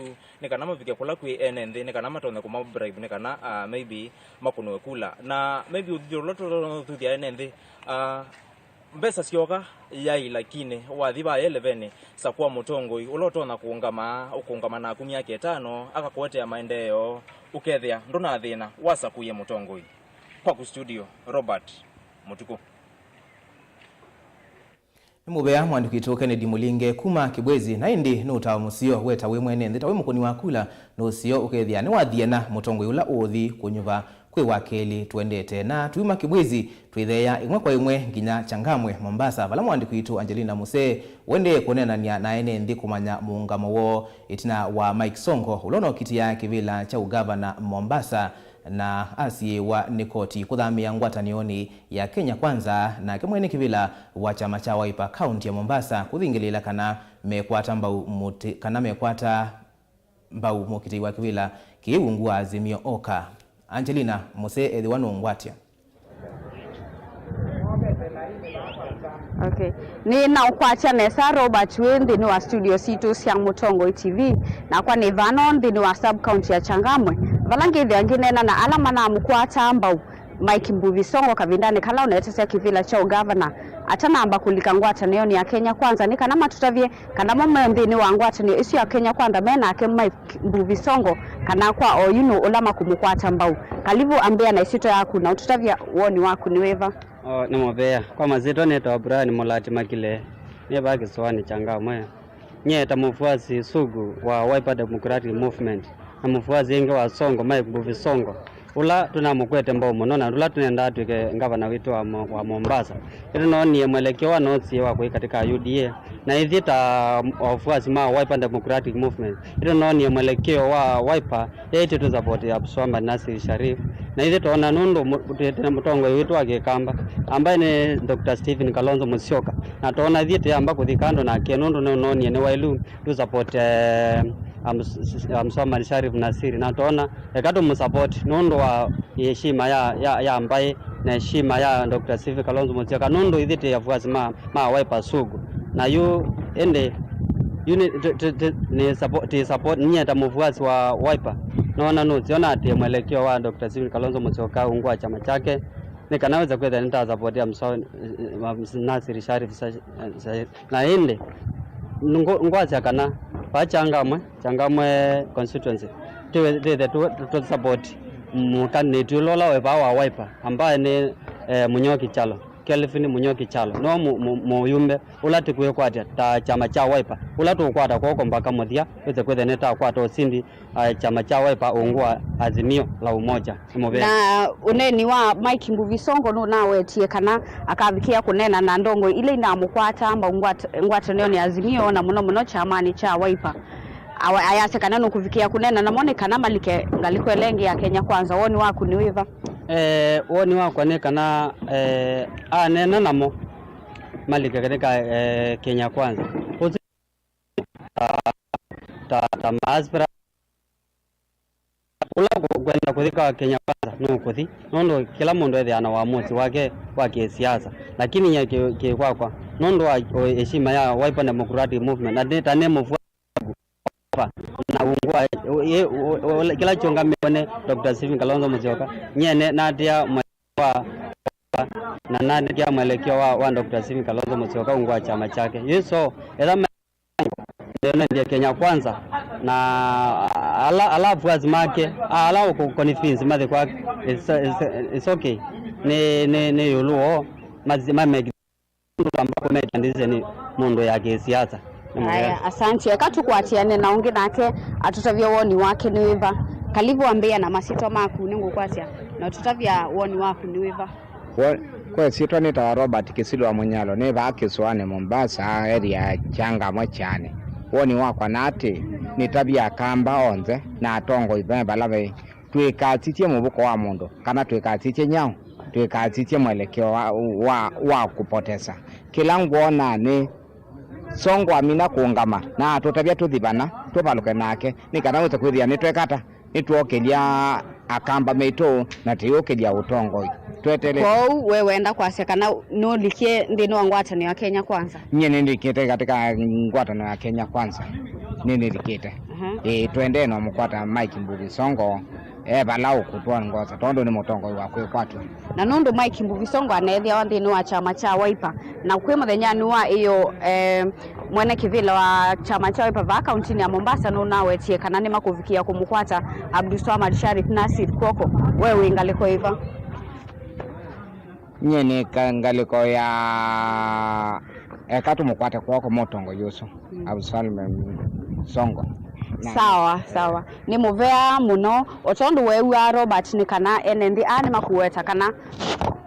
nĩ kana mavike kũla kwĩ ene nthĩ, nĩ kana matonye kũma bribe, nĩ kana, ah, maybe makũnwe kula. Na maybe ũthuthyo ũla tũthuthya ene nthĩ, ah, mbesa syoka yai, lakini wathi va eleveni, sakũa mũtongoi ũla ũtonya kũũngama, ũkũũngama naku myaka ĩtano, akakũetea maendeeo, ũkethĩa ndũnathĩna wasakũie mũtongoi. Kwaku studio, Robert Mũtukũ. Nĩ mũvea mwandĩki witũ Kennedy Mũlinge kuma Kibwezi, na ĩndĩ nĩ ũtao mũseo we ta wĩ mwene nthĩ, ta wĩ mũkũni wa kula, nĩ ũseo ũkethĩa nĩwathĩana mũtongoi ũla ũũthi kũnyuva kwĩ wa kelĩ tũendete. Na tuuma Kibwezi, twĩtheea ĩmwe kwa ĩmwe nginya Changamwe, Mombasa, vala mwandĩki witũ Angelina Musee ũendee kũneenany'a na ene nthĩ kũmanya mũũngamo woo ĩtina wa Mike Sonko, ũla ũnokitĩa kĩvĩla kya ũgavana Mombasa, na asiĩĩwa nĩ koti kũthamĩa ngwatanĩonĩ ya Kenya Kwanza, nake mwene kĩvĩla wa kyama kya Wiper kaunti ya Mombasa kũthingĩlĩĩla kana mekwata mbau mũtĩ-, kana mekwata mbau mũkitĩi wa kĩvĩla kĩĩ ungu wa Azimio Oka. Angelina Musee ethĩwa nũngwatya. Okay. Nĩ naũkwatya nesa Robert wĩ nthĩnĩ wa studio sitũ sya Mũtongoi T V, nakwa nĩ vano nthĩnĩ wa sub county ya Changamwe, vala ngĩthĩa ngĩneena na ala manamũkwata mbau Mike Mbuvi Songo kavindanĩ kala ũneetesya kĩvĩla kya ũgavana atanamba kũlika ngwatanĩonĩ ya Kenya Kwanza, nĩ kana matũtavye kana mo me nthĩnĩ wa ngwatanĩo ĩsu ya Kenya Kwanza me nake Mike Mbuvi Songo, kana kwa oyu nũ ũla makũmũkwata mbau. Kalivu, ambĩa na ĩsyĩtwa yaku na ũtũtavya woni waku nĩ wĩva? O, nĩ mũvea. Kwa masyĩtwa nĩtawa Brian Mũlati Makile, nĩ vaa kĩsũanĩ Changamwe. Nyie ta mũfuasi sugu wa Wiper Democratic Movement na mũfuasi ĩngĩ wa Songo, Mike Mbuvi Songo, ũla tũnamũkwete mbau mũno na ũla tũnendaa atw'ĩke ngavana witũ wa Mo-, wa Mombasa. Nĩtũnoonie mwelekeo wa nosie wa kũi katika U D A, na ithyĩ ta wafuasi ma Wiper Democratic Movement, nĩtũnoonie mwelekeo wa Wiper yaĩtye tũsapoti Abdulswamad Nasir Sharif, na ithyĩ twoona nũndũ mũ-, twĩ na mũtongoi witũ wa Kĩkamba, ambaye nĩ Doctor Stephen Kalonzo Musyoka, na twoona ithyĩ tũyamba kũthi kando nake nũndũ nĩũnoonie nĩ waĩlu tũsapoti, eh, Abdulswamad Sharif Nasir, na twoona eka tũmũsapoti nũndũ wa heshima ya, ya, ya mbaĩ na heshima ya Doctor Stephen Kalonzo Musyoka, nũndũ ithyĩ twĩ afuasi ma, ma Wiper sugu. Na yu ĩndĩ, yu nĩ, tũ, tũ, tũ, nĩ support, tĩ support, nyie ta mũfuasi wa Wiper, noona nũseo na atĩ mwelekeo wa Doctor Stephen Kalonzo Musyoka ungu wa kyama kyake, nĩ kana wĩsa kwĩthĩa nĩtasapoti Abdulswamad Nasir Sharif Sa-, Sa-, na ĩndĩ ngũ-, ngwasya kana vaa Changamwe, Changamwe constituency, twĩ-, twĩthe tũ-, tũ-, tũsapoti mũkanĩti ũla, ũla wĩ vaa wa Wiper, ambaye nĩ, eh, Mũnyoki Kyalo, Kelvin Mũnyoki Kyalo, no mũ-, mũ-, mũyumbe ũla tũkwĩkwatya ta kyama kya Wiper, ũla tũũkwata kw'oko mpaka mũthya, wĩse kwĩthĩa nĩtakwata ũsindi, a, kyama kya Wiper ungu wa Azimio la Umoja. Nĩ mũvea. Na ũneeni wa Mike Mbuvi Songo nũnawetie kana akavikĩa kũneena na ndongoi ila inamũkwata mbau ngwat-, ngwatanĩonĩ ya Azimio, na mũno mũno kyamanĩ kya Wiper. Awa-, ayasya kana nũkũvikĩa kũneena namo nĩ kana malike ngalĩko ĩla ĩngĩ ya Kenya Kwanza. Woni waku nĩ wĩva? Eh, woni wakwa nĩ kana, eh, aneena namo malike katika, eh, Kenya Kwanza. Ũsu ta, ta, ta maaspira. Ũla ũkwenda kũthi kwa Kenya Kwanza nũkũthi, nũndũ kĩla mũndũ ethĩawa na uamuzi wake wa kĩsiasa. Lakini nyie kĩ, kĩ kwakwa, nũndũ wa, o, heshima ya Wiper Democratic Movement, na nĩ, ta nĩ mũvua na ungu wa, ĩ, ũ, ũ, kĩla kyũngamĩwe nĩ Doctor Stephen Kalonzo Musyoka, nyie nĩ, natĩa mwe- wa, na nandĩkĩa mwelekeo wa, wa Doctor Stephen Kalonzo Musyoka ungu wa kyama kyake. Yu so, etha me-, nthĩ Kenya Kwanza, na ala, ala afuasi make, a-, ala ũkũ-, convince mathi kwake, it's, it's, it's okay. Nĩ, nĩ, nĩ ĩũlũ woo, ma, ma make Ndũkamba kũmekya ndĩsĩ nĩ mũndũ ya kĩsiasa. Nĩ mũvea. Aya, asante. Eka tũkwatĩane na ũngĩ nake atũtavye woni wake nĩ wĩva. Kalivu, ambĩĩa na masyĩtwa maku nĩngũkwatya na ũtũtavya woni waku nĩ wĩva. Wo-, kwa ĩsyĩtwa nĩtawa Robert Kĩsilwa Mũnyalo, nĩ vaa kĩsũanĩ Mombasa, area ya Changamwe Kyani. Woni wakwa na atĩ nĩtavye Akamba onthe na atongoi me vala ve, twĩkasisye mũvuko wa mũndũ, kana twĩkasisye nyaũ, twĩkasisye mwelekeo wa, wa, wa kũpotesa. Kĩla ngwona nĩ Songo amina kũũngama na atũtavya tũthi vana, tũvalũke nake, nĩ kana wĩse kwĩthĩa nĩtwekata, nĩtwokĩlya Akamba maitũ na tũyũkĩlya ũtongoi. Tweteele. Kwoou, we wenda kwasya kana nũlikie nthĩnĩ wa ngwatanĩo ya Kenya Kwanza? Nyie nĩndĩkĩte katika ngwatanĩo ya Kenya Kwanza. Nĩnĩlikĩte. Aha. Ĩĩ, twendee no mũkwata Mike Mbuvi Songo, e vala ũkũtwongoza, tondũ nĩ mũtongoi wa kwĩkwatw'a. Na nũndũ Mike Mbuvi Songo aneethĩawa nthĩnĩ wa kyama kya Wiper, na kwĩ mũthenyanĩ wa ĩyoo, eh, mwene kĩvĩla wa kyama kya Wiper vaa kauntinĩ ya Mombasa nũnawetie kana nĩmakũvikĩa kũmũkwata Abdulswamad Sharif Nasir kw'oko, we wĩ ngalĩko ĩva? Nyie nĩ ka-, ngalĩko ya eka tũmũkwate kw'oko mũtongoi ũsu, mm, Abdulswamad Songo. Na sawa, sawa. Nĩ mũvea mũno. O tondũ weew'aa Robert, nĩ kana ene nthĩ aa nĩmakũweta kana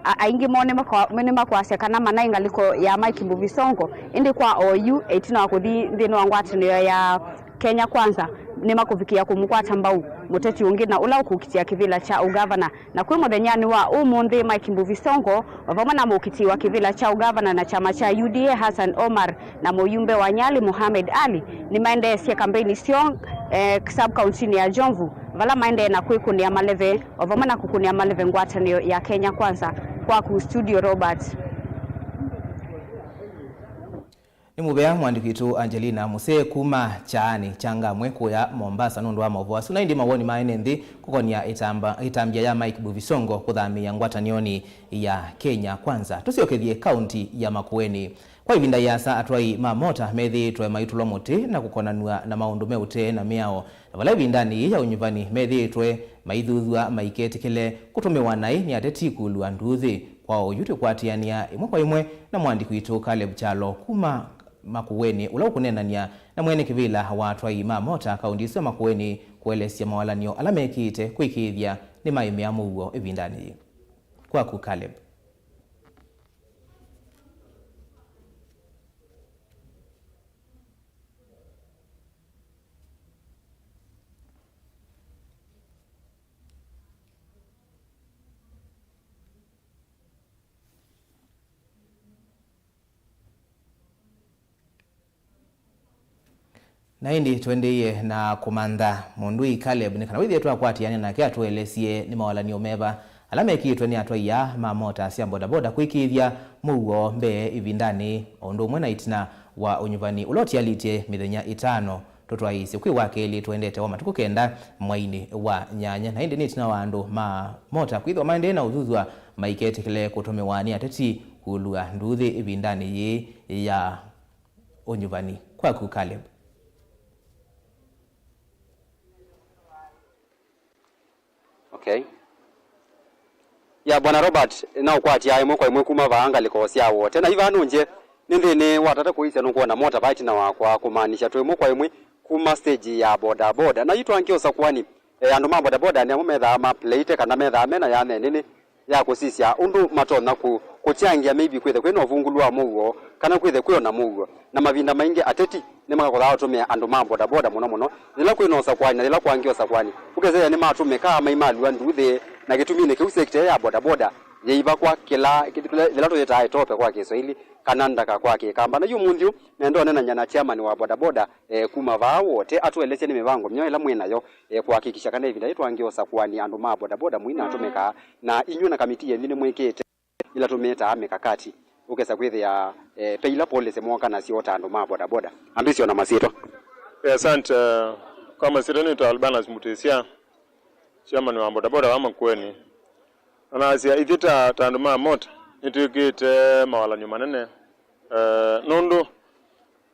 a-, aingĩ moo nĩmakwa-, nĩmakwasya kana manaĩ ngalĩko ya Mike Mbuvi Songo, ĩndĩ kwa oyu, ĩtina wa kũthi nthĩnĩ wa ngwatanĩo ya Kenya Kwanza, nĩmakũvikĩa kũmũkwata mbau mũteti ũngĩ na ũla ũkũkitĩa kĩvĩla kya ũgavana. Na kwĩ mũthenyanĩ wa ũmũnthĩ, Mike Mbuvi Songo, o vamwe na mũkiti wa kĩvĩla kya ũgavana na kyama kya U D A Hassan Omar na mũyumbe wa Nyali Mohamed Ali, nĩmaendeesye kambeini syoo, eh, sub-kauntinĩ ya Jomvu, vala maendee na kwĩkũnĩa maleve, o vamwe na kũkũnĩa maleve ngwatanĩo ya Kenya Kwanza. Kwaku studio, Robert. Nĩ mũvea mũandĩki witũ Angelina Musee kuma Kyaanĩ Changamwe kũya Mombasa nũndũ wa maũvoo asu. Na ĩndĩ mawoni ma ene nthĩ kũkonia ĩtamba-, ĩtambya ya Mike Mbuvi Songo kũthamĩĩa ngwatanĩonĩ ya Kenya Kwanza. Tũsyokethye kaunti ya Makueni. Kwa ĩvinda yĩasa, atwai ma mota methĩĩtwe maitũlwa mũtĩ na kũkonanw'a na maũndũ me ũtee na mĩao, na vala ĩvindanĩ yĩĩ ya ũnyuvani methĩĩtwe maithuthw'a maiketĩkĩle kũtũmĩwa naĩ nĩ ateti kũlw'a nduuthĩ. Kwa oyu twĩkwatĩanĩa ĩmwe kwa ĩmwe na mũandĩki witũ Caleb Kyalo kuma Makueni, ũla ũkũneenany'a na mwene kĩvĩla wa atwai ma mota kaunti ĩsu ya Makueni kũelesya mawalany'o ala mekĩĩte kũĩkĩĩthya nĩmaĩmĩa mũuo ĩvindanĩ yĩĩ. Kwaku, Caleb. Na ĩndĩ tũendeeie na kũmantha mũndũi Caleb nĩ kana wĩthĩe twakwatĩanĩa nake atũelesye nĩ mawalany'o meva ala mekĩĩtwe nĩ atwai aa ma mota sya bodaboda kũĩkĩĩthya mũuo mbee ĩvindanĩ, o ũndũ ũmwe na ĩtina wa ũnyuvani ũla ũtialĩtye mĩthenya ĩtano. Tũtwaĩĩsye kwĩ wa kelĩ tũendete wa matukũ kenda mweinĩ wa nyanya, na ĩndĩ nĩ ĩtina wa andũ ma mota kwĩthĩwa maendee na ũthuthw'a maiketĩkĩle kũtũmĩwa nĩ ateti kũlw'a nduuthĩ ĩvindanĩ yĩĩ ya ũnyuvani. Kwaku, Caleb. Okay. Ya, Bwana Robert, naũkwatya ĩmwe kwa ĩmwe kuma vaa ngalĩko sya Wote. Na ivaa nũngye, nĩ nthĩnĩ wa tata kũisya nũkwona mota vaa ĩtina wakwa, kũmaanisya twĩ ĩmwe kwa ĩmwe kuma stage ya boda boda. Na yu twangĩosa kwani, e, andũ ma boda boda nĩ amwe methaa ma plate kana methaa mena yanya nene ya kũsisya ũndũ matonya kũ-, kũkyangĩa maybe kwĩthe kwĩ na ũvungũlu wa mũuo kana kwĩthe kwĩ o na mũuo. Na mavinda maingĩ ateti nĩmakakothaa ũtũmĩa andũ ma bodaboda mũno mũno yĩla kwĩ na ũsakwani na yĩla kwangĩ ũsakwani. Ũkethĩa nĩmatũmĩkaa maimalw'a nduuthĩ, na kĩtuminĩ kĩu sekita ya bodaboda yĩiva kwa kĩla, yĩla tũyĩtaa ĩtope kwa Kĩswaili kana ndaka kwa Kĩkamba. Na yu ũmũnthĩ ũũ nenda ũnenany'a na chairman wa bodaboda, eh, kuma vaa Wote atũelesye nĩ mĩvango myaũ ĩla mwĩ nayo, eh, kũhakikisha kana ĩvinda yĩĩ twangĩosa kũani andũ ma bodaboda mũinatũmĩkaa, na inyw'ĩ na kamiti yenyu nĩmwĩkĩte ila tũmĩtaa mikakati, ũkesa kwĩthĩa, eh, pe ila policy mooka nasyo ta andũ ma bodaboda. Ambĩsyo na masyĩtwa. Eh, asante. Kwa masyĩtwa nĩtawa Albanas Mutisya, chairman wa bodaboda wa Makueni. Na nasya, ithyĩ ta, ta andũ ma mota, nĩtwĩkĩte mawalany'o manene, eh, nũndũ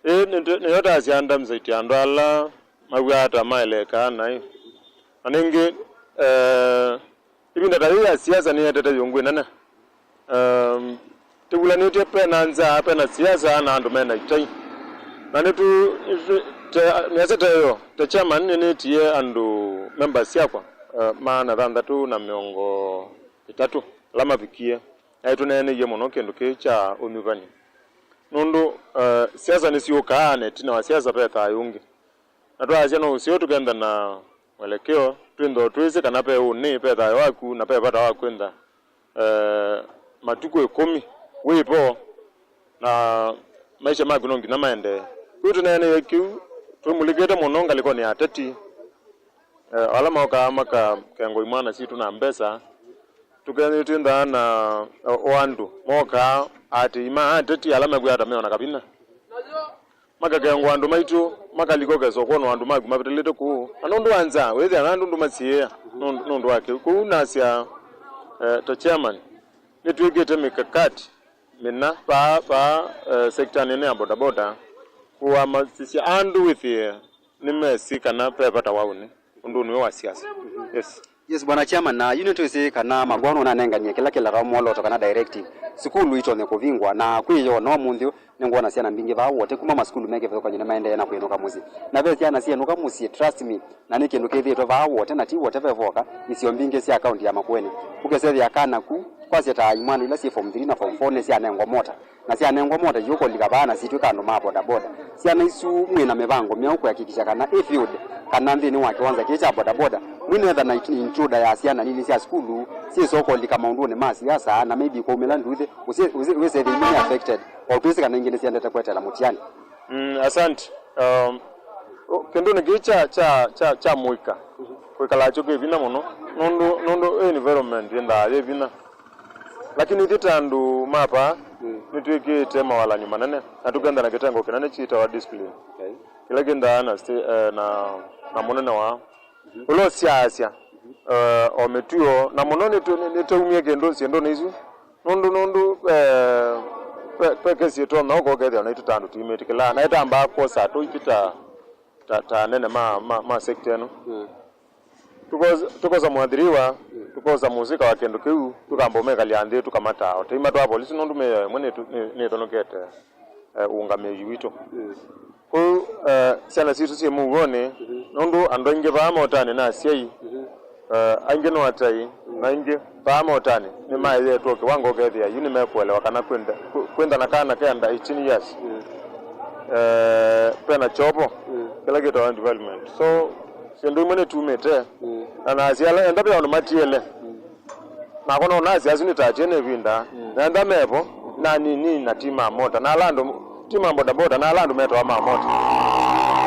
ĩĩ nĩ, nĩyo tasya ndamsaiti andũ ala maw'aa ta maelekaa naĩ. Na nĩngĩ, eh, ĩvinda ta yĩĩ ya siasa nĩyetete yũngũ ĩnene. Em, tĩvulanĩtye pena nzaa, pena siasa na andũ mena itai. Na nĩtu, nĩtu, te, nĩasya teyo, ta chairman nĩnĩtie andũ members syakwa, eh, maana thanthatũ na mĩongo ĩtatũ ala mavikie. Naĩ tũneeneie mũno kĩndũ kĩĩ kya ũnyuvani. Nũndũ, eh, Siasa nĩsyũkaa, na ĩtina wa siasa ve thayũ ũngĩ. Na twasya no ũseo tũkenda na mwelekeo, twĩnthe twĩsĩ kana ve ũnĩ, ve thayũ waku, na ve vata wa kwĩntha, eh, matukũ ĩkũmi wĩ vo, na maisha maku no nginya maendee. Kĩu tũneeneie kĩu, twĩmulĩkĩte mũno ngalĩkonĩ ya ateti, eh, ala mokaa makakengwa imwana sitũ na mbesa, tũkethĩwa twĩnthaa na, eh, o andũ mokaa atĩi ma ateti ala mekwĩa ata meona kavinya. Makakengwa andũ maitũ, makalika ũkesa ũkwonwa andũ maku mavĩtĩlĩte kũu. Na nũndũ wa nzaa, wĩthĩa na andũ ndũmasiĩĩa nũndũ, nũndũ wa kĩu. Kũu nasya, eh, ta chairman, nĩtwĩkĩte mikakati mĩna vaa, vaa, eh, sektanĩ ĩno ya bodaboda, kũamasisya andũ wĩthĩe nĩmesĩ kana ve vata wa ũnĩ ũndũnĩ ũyũ wa siasa. Yes. Yes, Bwana Chairman, na yu nĩtwĩsĩ kana Magwano nanenganie kĩla kĩlatawa mwoloto kana directive, sukulu itonye kũvingwa, na kwĩ yo na ũmũnthĩ ũyũ nĩngwona syana mbingĩ vaa Wote kuma masukulu me kĩvathũkany'o nĩmaendee na kwĩnũka mũsyĩ. Na ve syana syĩnũka mũsyĩ, trust me, na nĩ kĩndũ kĩthĩĩtwe vaa Wote, na ti Wote ve voka, isio mbingĩ sya kaunti ya Makueni. Ũkesethĩa kana ku, kwasya ta imwana ila syĩ form three na form four nĩsyanengwa mota, na syanengwa mota iũkũlika vaa na sitw'ĩka andũ ma bodaboda. Syana isu mwĩ na mĩvango myaũ kũhakikisha kana ĩ field kana nthĩnĩ wa kĩwanza kĩĩ kya bodaboda mwĩnetha na it-, intruder ya syana nini sya sukulu syĩsa ũkũlika maũndũnĩ ma siasa na maybe kwaumĩla nduthi, ũsĩ-, ũsĩ-, wĩsethĩa imwe nĩ affected, o twĩsĩ kana ingĩ nĩsiendete kweteela mũtiani? Mm, asante. Um, kĩndũnĩ kĩĩ kya, kya, kya, kya mũika kwĩkalaa kyo kĩ vinya mũno, nũndũ, nũndũ environment yendaa yĩ vinya. Lakini ithyĩ ta andũ ma vaa, mm, nĩtwĩkĩĩte mawalany'o manene, na tũkenda na kĩtengo kĩnene kyĩtawa discipline. Okay. Kĩla kĩendaa na sti-, eh, na, na mũnene wao. Mhm. Ũla ũsyaasya, eh, o mĩtuo, na mũno nĩtũ-, nĩ-, nĩtwaumie kĩndũ syĩndũnĩ isu. Nũndũ, nũndũ, eh, ve, ve kesi ĩtonya ũko ũkethĩa naitũ ta andũ tũimĩtĩkĩlaa, na ĩtambaa kwosa atũi ta, ta, ta anene ma, ma, ma sector ĩno. Mm. Tũkosa, tũkosa mwathiriwa, tũkosa mũsika wa kĩndũ kĩu, tũkamba ũmekalya nthĩ, tũkamataa. O tũimatwaa polisi nũndũ mĩao ĩmwe nĩtũ-, nĩ-, nĩtũnũkĩte, eh, ũũngamĩi witũ. Mm. Kwoou, eh, syana sitũ syĩ mũuonĩ, mhm, nũndũ andũ aingĩ vaa motanĩ na asyai, mhm, eh, aingĩ no atai, mm, na aingĩ vaa motanĩ nĩmaeetwe kĩwango ũkethĩa yu nĩmekũelewa kana kwĩntha, kwĩ-, kwĩntha na kana ke under eighteen years, mm, eh, vena kyovo, mm, kĩla kĩtawa development. So, syĩndũ imwe nĩtumĩte, mm, na nasya ala enda ve andũ matiele. Mm. Nakwa no nasya asu nĩtatie nĩ ĩvinda, mm, nenda mevo, na nini na ti ma mota, na ala andũ, ti ma bodaboda, na ala andũ metawa ma mota.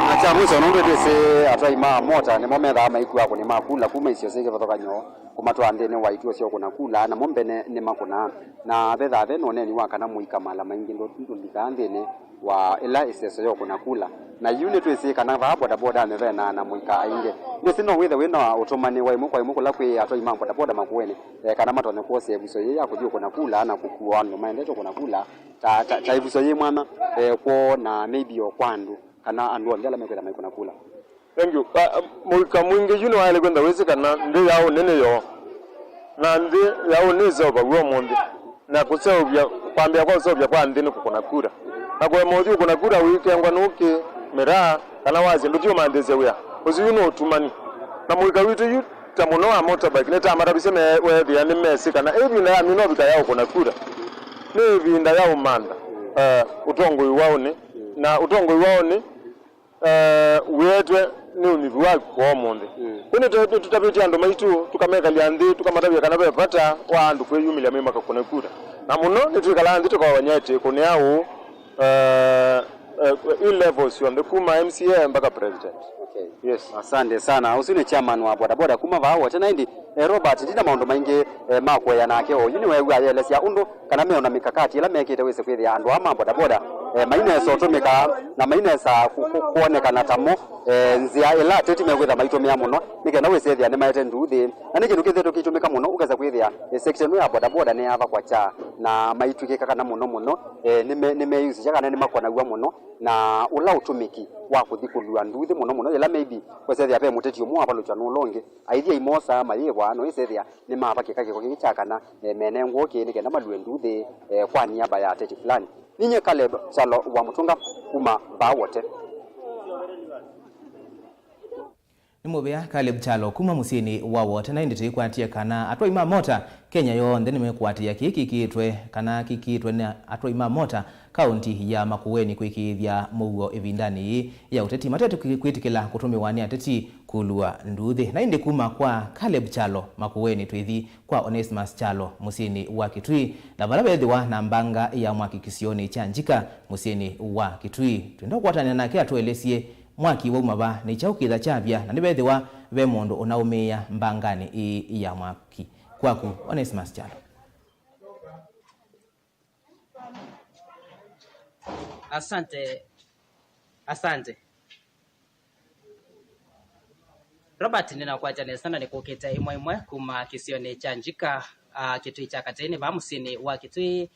Na kya mwiso, nũndũ twĩsĩ atwai ma mota nĩmo methaa maikuaa akũni ma kula kuma isio syĩ kĩvathũkany'o kũmatwaa nthĩnĩ wa ituo sya ũkũna kula, namo mbene nĩmakũnaa. Na vethaa ve na ũneeni wa kana mũika mala maingĩ ndũ-, ndũlikaa nthĩnĩ wa ĩla ĩseso ya ũkũna kula. Na yu nĩtwĩsĩ kana vaa bodabodanĩ ve na ana mũika aingĩ. Nĩsĩ no wĩthe wĩ na ũtũmani wa ĩmwe kwa ĩmwe kũla kwĩ atwai ma bodaboda Makueni, eh, kana matonye kwosea ĩvuso yĩĩ ya kũthi ũkũna kula na kũkua andũ maendete ũkũna kula, ta, ta, ta ĩvuso yĩ mwanya, eh, kwoo na maybe o kwa andũ, kana andũ onthe ala mekwĩtha maikũna kula. Thank you. Ah, mũika mwingĩ yu nĩwaĩle kwenda wĩsĩ kana nthĩ ya ũnene yoo, na nthĩ ya ũnene ĩseũvaw'a ũmũnthĩ, na kũseũvya, kwambĩa kwa ũseũvya kwa nthĩ nĩ kũkũna kura, na kũema ũthi ũkũna kura ũikengwa nũkĩ, mĩraa, kana wasya ndũthi ũmanthĩsya wĩa. Ũsu yu nĩ ũtumani. Na mũika witũ yu ta mũno wa motorbike, nĩtamatavisye me-, weethĩa nĩmesĩ kana ĩvinda ya mino vika ya ũkũna kura nĩ ĩvinda ya ũmantha, eh, ũtongoi wa ũnĩ, na ũtongoi wa ũnĩ eh, wĩetwe nĩ ũnyivu waku kwa ũmũnthĩ. Mm. Kũu nĩtũ-, nĩtũtavĩtye andũ maitũ, tũkamekalya nthĩ, tũkamatavya kana ve vata wa andũ kwĩyumĩlya me makakũne kura. Na mũno nĩtwĩkalaa nthĩ tũkawany'a ĩtĩ kũnĩa ũũ, eh, eh, E levels syonthe kuma M C A mpaka president. Okay. Yes. Asante sana. Ũsu nĩ chairman wa bodaboda kuma vaa Wote na ĩndĩ, eh, Robert, ndina maũndũ maingĩ, eh, ma kũea nake. Oyu nĩweew'a ayelesya ũndũ kana meona mikakati ĩla mekĩte wĩse kwĩthĩa andũ aa ma bodaboda, eh, mainesa ũtũmĩka na mainesa ku-, ku-, kwonekana ta mo, eh, nzĩa ĩla ateti mekwĩtha maitũmĩa mũno nĩ kenda wĩsethĩa nĩmaete nduthi. Na nĩ kĩndũ kĩthetwe kĩitũmĩka mũno, ũkesa kwĩthĩa, eh, sector ĩno ya bodaboda nĩyavakwa kya, na maitw'ĩkĩka kana mũno mũno, eh, nĩme-, nĩmeyusisya kana nĩmakonaw'a mũno na ũla ũtũmĩki wa kũthi kũlua nduthi mũno mũno yĩla maybe wesethĩa ve mũteti ũmwe wavalũkya nũla ũngĩ, aithi aimosaa mayĩvwa, no ĩsethĩa nĩmavakĩka kĩko kĩngĩ kya kana, eh, menengwa ũkĩ nĩ kenda malue nduthi, eh, kwa niaba ya ateti fulani. Ninye Caleb Kyalo wa Mũtũnga kuma vaa Wote. Nĩ mũvea Caleb Kyalo kuma mũsyĩnĩ wa Wota, na ĩndĩ tũikwatĩe kana atwai ma mota Kenya yonthe nĩmekũatĩĩa kĩĩ kĩkĩĩtwe kana kĩkĩĩtwe nĩ atwai ma mota kaũnti ya Makueni kwĩkĩĩthya mũuo ĩvindanĩ yĩĩ ya ũteti, matetĩkwĩtĩkĩla kũtũmĩwa nĩ ateti kũlua nduuthĩ. Na ĩndĩ kuma kwa Caleb Kyalo Makueni twĩthi kwa Onesmus Kyalo mũsyĩnĩ wa Kitui, na vala vethĩwa na mbanga ya mwaki kĩsionĩ kya Njika mũsyĩnĩ wa Kitui. Twenda kũkwatanĩa nake atũelesye mwaki wauma va, nĩ kyaũ kĩtha kyavya, na nĩvethĩwa ve mũndũ ũnaũmĩĩa mbanganĩ ĩĩ ya mwaki. Kwaku, Onesmus Kyalo. Asante. Asante. Robert, nĩnakwata nesa na nĩkũkĩte ĩmwe ĩmwe kuma kĩsionĩ kya Njika, ah, Kitui kya Katĩinĩ, vaa mũsyĩnĩ wa Kitui,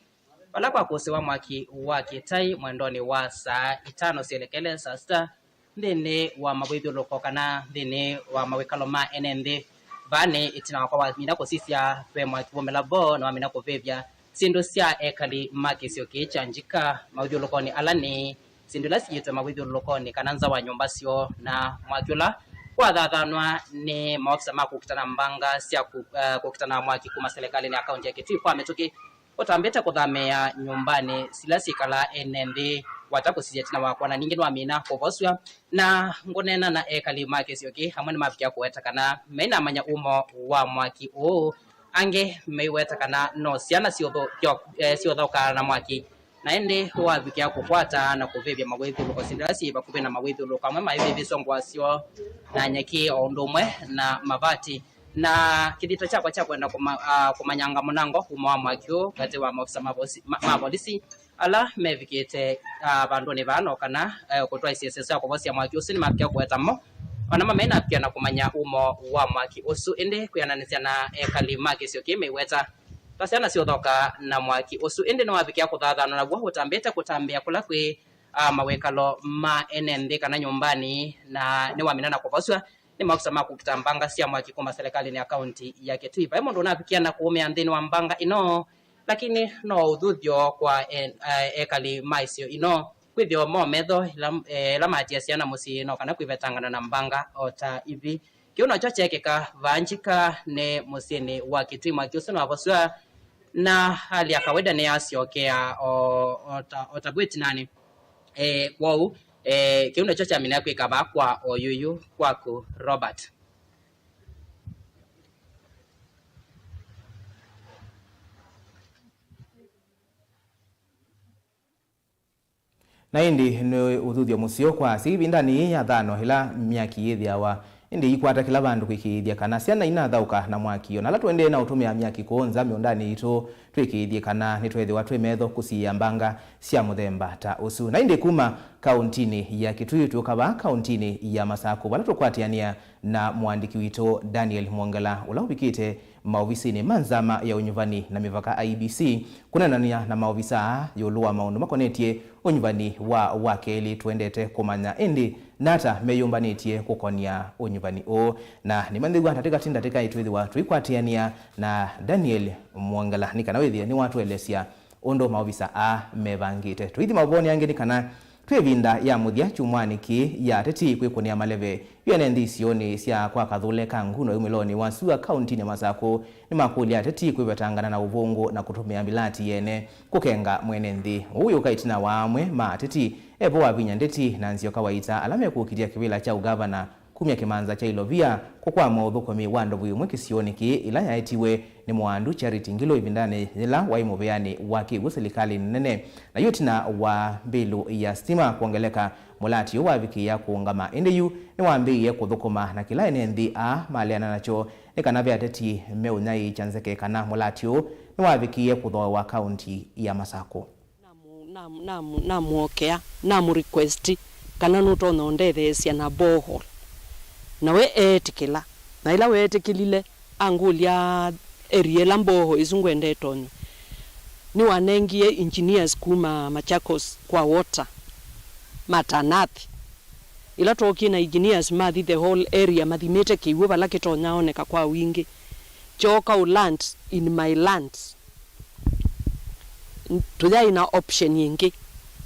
vala kwakũsĩwa mwaki wa kĩtai mwendonĩ wa saa itano syelekele saa sita, nthĩnĩ wa mawĩthyũlũko kana nthĩnĩ wa mawĩkalo ma ene nthĩ. Vaa nĩ ĩtina wakwa wamina kũsisya ve mwaki waumĩla vo na wamina kũvĩvya syĩndũ sya ekali ma kĩsio kĩĩ kya Njika mawĩthyũlũkonĩ ala nĩ syĩndũ ila siĩtwe mawĩthyũlũlũkonĩ kana nza wa nyũmba syoo, na mwaki ũla wathathanwa nĩ maofisa ma kũkita na mbanga sya kũ-, eh, kũkita na mwaki kuma selekalĩnĩ ya kaunti ya Kitui kwa mĩtũkĩ ũtambĩte kũthamĩĩa nyũmbanĩ sila syĩkalaa ene nthĩ, wata kũsisya ĩtina wakwa, na ningĩ nĩwamina kũvosw'a. Na ngũneena na ekali ma kĩsio kĩĩ, amwe nĩmavikĩa kũweta kana mainamanya umo wa mwaki ũũ, angĩ maiweta kana no syana syũthũ-, kyo-, eh, syũthaũkaa na mwaki, na ĩndĩ wavikĩa kũkwata na kũvĩvya mawĩthyũlũko, syĩndũ ila syĩ vakuvĩ na mawĩthyũlũko, amwe maivĩvĩswe ngũa syoo na nyeki o ũndũ ũmwe na mavati. Na kĩthito kyakwa kya kwenda kũma-, ah, kũmanyanga mũnango kuma wa mwaki ũũ katĩ wa maofisa ma vosi-, ma, ma volisi ala mevikĩte, ah, vandũnĩ vaa no kana, eh, kũtwaĩsya ĩseso ya kũvosya mwaki ũsu nĩmavikĩa kũweta mo, o namo mainavikĩa na kũmanya umo wa mwaki ũsu. Ĩndĩ kwĩananĩsya na ekali ma kĩsio kĩĩ maiweta ta syana syũthaũkaa na mwaki ũsu, ĩndĩ nĩwavikĩa kũthathanwa naw'o ũtambĩte kũtambĩa kũla kwĩ, ah, mawĩkalo ma ene nthĩ kana nyũmbanĩ, na nĩwamina na kũvosw'a nĩ maofisa ma kũkita mbanga sya mwaki kuma selekalĩnĩ ya kaunti ya Kitui. Vai mũndũ ũnavikĩa na kũũmĩa nthĩnĩ wa mbanga ĩno, lakini no ũthuthyo kwa e-, e-, ekali ma isio ino kwĩthĩwa mo metho ĩla, e, ĩla matia syana mũsyĩ no kana kwĩvetangana na mbanga o ta ivi. Kĩu nokyo kyeekĩka vaa Njika nĩ mũsyĩnĩ wa Kitui. Mwaki ũsu nĩwavosw'a na hali ya kawaida nĩyasyokea o, o ta, o ta vu ĩtinanĩ. E, kwoou, e, kĩu nĩkyo kyamina kwĩka vaa kwa oyuyu kwaku, Robert. Na ĩndĩ nĩ ũthuthyo mũseo kwa asyai ĩvindanĩ yĩĩ ya thano ĩla myaki yĩthĩawa ĩndĩ ikwata kĩla vandũ kwĩkĩĩthya kana syana inathaũka na mwaki. O na ala tũendee na ũtũmĩa myaki kũũ nza mĩũndanĩ yitũ, twĩkĩĩthye kana nĩtweethĩwa twĩ metho kũsiĩĩa mbanga sya mũthemba ta ũsu. Na ĩndĩ kuma kaũntinĩ ya Kitui tũka vaa kaũntinĩ ya Masakũ, vala tũkwatĩanĩa na mũandĩki witũ Daniel Mwongela, ũla ũvikĩte maovisinĩ ma nzama ya ũnyuvani na mĩvaka, I E B C, kũneenany'a na maovisa aa ĩũlũ wa maũndũ makonetye ũnyuvani wa, wa kelĩ. Tũendete kũmanya ĩndĩ nata meyũmbanĩtye kũkonia ũnyuvani ũũ, na nĩmanyĩw'a ndatĩka ti ndatĩka ĩtwĩthĩwa tũikwatĩanĩa na Daniel Mwongela nĩ kana wĩthĩe nĩwatũelesya ũndũ maovisa aa mevangĩte. Tũithi maũvoonĩ angĩ nĩ kana twĩ ĩvinda ya mũthya kyumwanĩ kĩĩ ya ateti kwĩkũnĩa maleve. Yu ene nthĩ isionĩ sya kwa Kathũle, Kanguno, umĩlonĩ wa sua kaũntinĩ ya Masakũ nĩmakũlya ateti kwĩvetangana na ũvũngũ na kũtũmĩa mbilati yene kũkenga mwene nthĩ. Ũu wĩũka ĩtina wa amwe ma ateti evo wavinya ndeti na Nzioka Waita ala mekũkitĩa kĩvĩla kya ũgavana kumya kĩmanza kya Ilovia kũkwama ũthũkũmi wa ndovu ĩmwe kĩsionĩ kĩĩ ĩla yaetiwe nĩ mũandu Charity Ngilu ĩvindanĩ yĩla waĩ mũvĩanĩ wa kĩw'ũ silikalĩnĩ nene. Na yu ĩtina wa mbĩlũ ya sitima kwongeleka, mũlati ũũ wavikĩĩa kũũngama, ĩndĩ yu nĩwambĩĩie kũthũkũma, na kĩla ene nthĩ aa maleana nakyo nĩ kana ve ateti meũnyaĩĩkya nzeke kana mũlati ũũ nĩwavikĩĩe kũthooewa kaũnti ya Masakũ. Namũ-, namũ-, namũ-, namũokea, namũ request kana nũtonya ũndetheesya na borehole. Na we eetĩkĩla. Na ĩla weetĩkĩlile, angũlya area ĩla borehole ĩsu ngwenda ĩtonywe. Nĩwanengie engineers kuma Machakos kwa water, matanathi. Ĩla twookie na engineers mathi the whole area, mathimĩte kĩw'ũ vala kĩtonya oneka kwa wingĩ, kyooka ũ land in my land. Tũyaĩ na option ĩngĩ,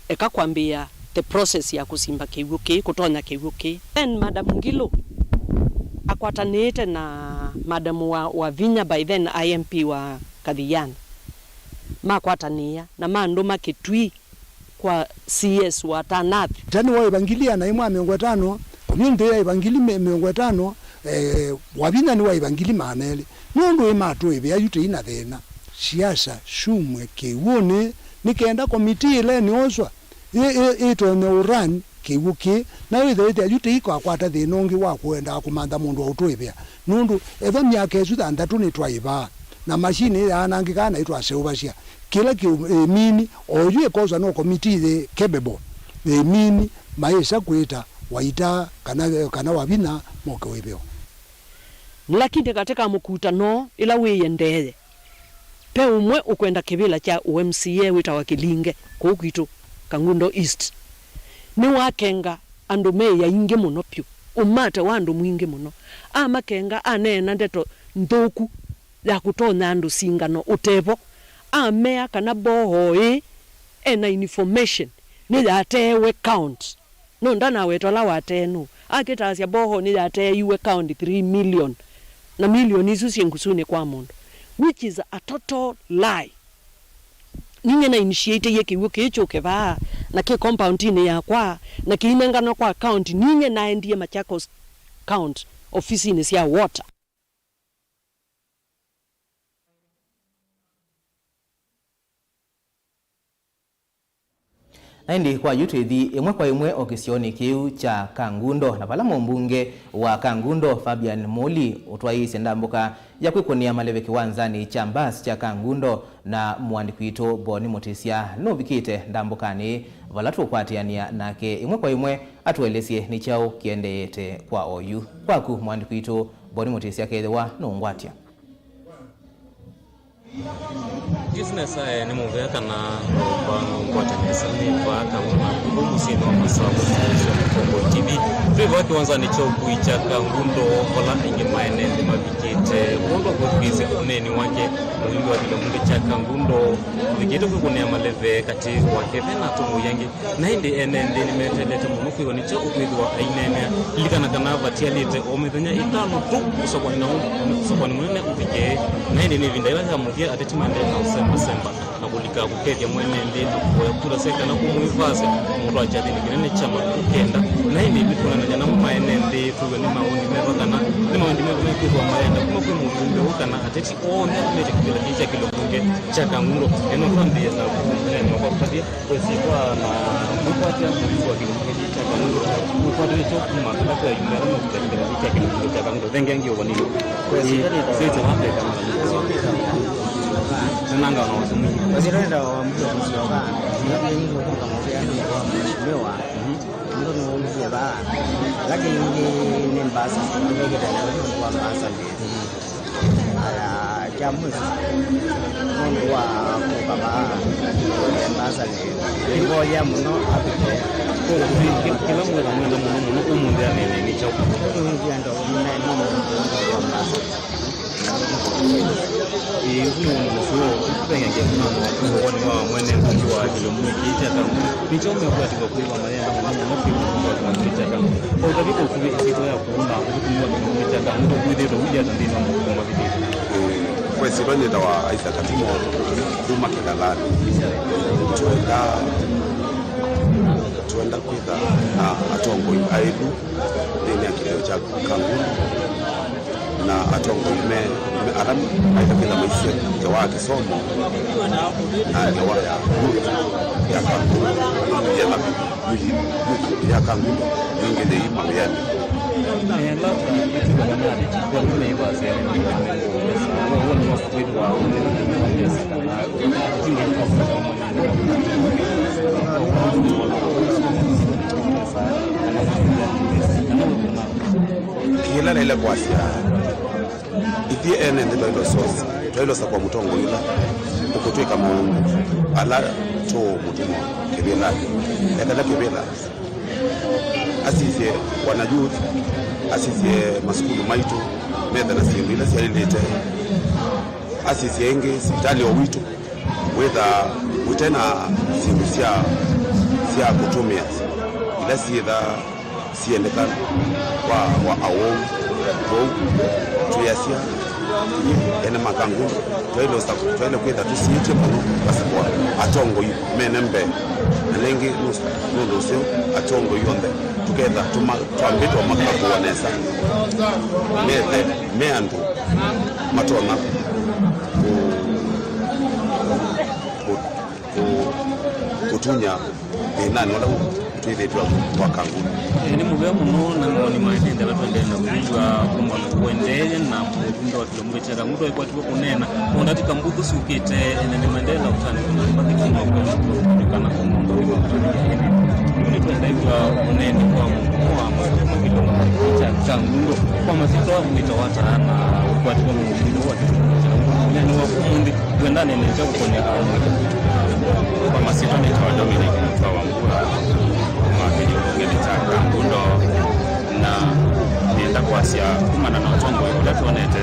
eka kwambĩĩa the process ya kũsimba kĩw'ũ kĩĩ, kũtonya kĩw'ũ kĩĩ. Then Madam Ngilu Kwatanĩĩte na Madam wa, Wavinya, by then I M P wa Kathiani. Makwatanĩĩa na mandũma Kitui kwa C S wa Tanathi. Tani wa ĩva ngili ĩana ĩmwe na mĩongo ĩtano, community ya ĩva ngili mĩ-, mĩongo ĩtano, eh, Wavinya nĩ wa ĩva ngili maana elĩ. Nũndũ ĩmatũĩvĩa yu tĩi na thĩna. Siasa syumwe kĩw'ũnĩ nĩ kenda komitii ĩla ĩnĩoswa ĩ-, ĩ-, ĩtonye ũrani kĩw'ũ kĩĩ, na wĩthĩĩte yu tĩikakwata thĩna ũngĩ wa kũendaa kũmantha mũndũ wa ũtũĩvĩa. Nũndũ ethwa myaka ĩsu thanthatũ nĩtwaĩvaa, na machine ĩyaanangĩkaa na ĩtwaseũvasya. Kĩla kĩ ĩmini, oyu ĩkoswa no committee yĩ capable, ĩmini, maĩsa kwĩta Waita kana, kana Wavinya moke wĩveo. Lakini katĩ ka mũkutano ĩla wĩendee, ve ũmwe ũkwenda kĩvĩla kya ũ M C A wĩtawa Kĩlinge kũu kwitũ Kangundo East. Nĩwakenga andũ meĩ aingĩ mũno vyũ, ũmate wa andũ mwingĩ mũno. Amakenga, aneena ndeto nthũku ya kũtonya andũ singano ũtevo. Amea kana Mboho ĩĩ ena information nĩyateewe county. No ndanaweta ũla watee nũũ. Akĩtaasya Mboho nĩyateeiwe county three million, na million isu syĩ ngusunĩ kwa mũndũ, which is a total lie. Ninyie na initiateie kĩw'ũ kĩĩ kyũke vaa, na kĩ compoundinĩ yakwa, na kĩinenganwa kwa county. Ninyie naendie Machakos County ofisinĩ sya water. Na ĩndĩ kwa yu twĩthi ĩmwe kwa ĩmwe o kĩsionĩ kĩu kya Kangundo, na vala mũmbunge wa Kangundo Fabian Muli ũtwaĩĩsye ndambũka ya kwĩkũnĩa maleve kĩwanzanĩ kya mbasi kya Kangundo, na mũandĩki witũ Boni Mũtĩsya nũvikĩte ndambũkanĩ vala tũkwatĩanĩa nake ĩmwe kwa ĩmwe atũelesye nĩ kyaũ kĩendeete kwa oyu. Kwaku mũandĩki witũ Boni Mũtĩsya, kethĩwa nũngwatya. Ndiũsĩ nesa, eh, nĩ mũvea kana ngwata nesa nĩ vaa kamwe na kũu mũsyĩnĩ wa Masawa mũsisya Mũkongo T V. Twĩ vaa kĩwanzanĩ kya ũkui kya Kangundo, vala aingĩ ma ene nthĩ mavikĩte kwondũ wa kwĩthukĩĩsya ũneeni wake mũivi wa kĩlungu kya Kangundo ũvikĩte kwĩkũnĩa maleve katĩ wake ve na atongoi angĩ. Na ĩndĩ ene nthĩ nĩmeteelete mũno kwĩw'a nĩ kyaũ ũkwĩthĩwa aineenea. Lilikana kana vatialĩte o mĩthenya ĩtano tu ũsakũani na ũsakũani mũnene ũvike. Na ĩndĩ nĩ ĩvinda yĩla ya mũthya ateti maendee na ũsembasemba na kũlika kũkethya mwene nthĩ na kũvoya kura syake kana kũmwĩvasya mũtwaa kyathĩnĩ kĩnene kya matukũ kenda. Na ĩndĩ nĩtwonanany'a namo ma ene nthĩ twĩw'e nĩ mawoni meva kana nĩ mawoni meva mekwĩthĩwa mayenda kuma kwĩ mũmbunge ũũ kana ateti onthe ala mete kĩvĩla kĩĩ kya kĩlungu kya Kangundo. Eno twambĩĩe na kũneena kwa kũtavya. Kwĩsĩtwa na nĩkwatya mũvisi wa kĩlungu kĩĩ kya Kangundo. Ũkwatĩtwe kuma kĩla kwa yumba ĩla makũlya kĩlungu kya kĩlungu kya Kangundo. Thengia ngi ũvonini. Kwĩsĩtwa nĩ sĩte wambeka. Nanga na wasumi. Kwĩsĩtwa nĩ wa mtu wa kusioka. Ndio ndio ndio kwa mfano kwa mheshimiwa. Ndio ndio ndio ba. Lakini ni mbasa. Ndio kwa mbasa. Aya, kya mũisyo, nũndũ wa kũka vaa, mbasa nĩ, nĩvoya mũno avike. Kĩla mwĩtha mwenda mũno mũno ũmũnthĩ anene nĩ kyaũ? Nĩngwenda ũmũnene mũno wa mbasa. Ĩĩ, ũsu nĩ ũndũ mũseo, tũteng'e ngekenano wa kũwoni wa mwene nthĩ wa kĩlungu kĩĩ kya Kangundo. Nĩ kyaũ mekwatĩka kwĩw'a mayenda mũno mũno kwĩ kĩlungu kya Kangundo? Kwa ũtavya kwa ũkuvĩ, ĩsyĩtwa yaku na ũthũkũmi wa kĩlungu kya Kangundo wĩthĩĩtwe ũilyĩ ata nthĩnĩ wa matukũ mavĩtĩte? Kwĩsĩtwa nĩtawa Isaac Atumo, kuma Kĩthalani. Twenda, twenda kwĩtha na atongoi aĩlu nthĩnĩ wa kĩlungu kya Kangundo. Na atongoi me, me, ala maĩle kwĩtha maisye ngewa ya kĩsomo na ngewa ya, ya Kangundo, yĩla ya Kangundo yĩngĩ yĩi mawĩanĩ. Kĩla naĩle kwasya, ithyĩ ene nthĩ twaĩle ũsyosa, twaĩle ũsakũa mũtongoi ũla ũkũtwĩka maũndũ ala tũũmũtuma kĩvĩlanĩ. Ekana kĩvĩla, asisye wana youth, asisye masukulu maitũ methe na syĩndũ ila syaĩlĩte, asisye ĩngĩ sivitalĩ o witũ wĩtha ũte na syĩndũ sya, sya kũtũmĩa ila syĩtha siendeka kwa, kwa awau. Kwoou twĩasya, ene ma Kangundo, twaĩle ũsa-, twaĩle kwĩtha tũsiĩtye mũno vasakwa atongoi mene mbee. Na nĩngĩ nũs-, nũndũ ũsu, atongoi onthe tũketha tũma-, twambĩtwa makavũwa nesa, methe me andũ matonya kũ-, kũ-, kũ-, kũtunya thĩnanĩ ũla twĩthĩĩtwe kwa Kangundo. Ĩĩ, nĩ mũvea mũno, na mawoni maendee ala tũendee na kwĩw'a kuma kũendee na mũthumbe wa kĩlungu kya Kangundo aikwatiwe kũneena. Ona ti kambuthu syũkĩte, ene nĩmaendee na ũtani kana mbathĩkĩe maũndũ kana kũmũndũ nĩtwendeew'a ũneeni kwa mũndũ wa mũndũ kya Kangundo kwa masyĩtwa wĩtawa ata na ũkwatiwe mũthumbe wa kĩlungu kya Kangundo mũthenya wa ũmũnthĩ. Kwenda nene kya kũkonyeka. Kwa masyĩtwa nĩtawa Dominic Mũtwa wa Mbua, kuma kĩlungu kya Kangundo, na nĩenda kwasya kumana na ũtongoi ũla twonete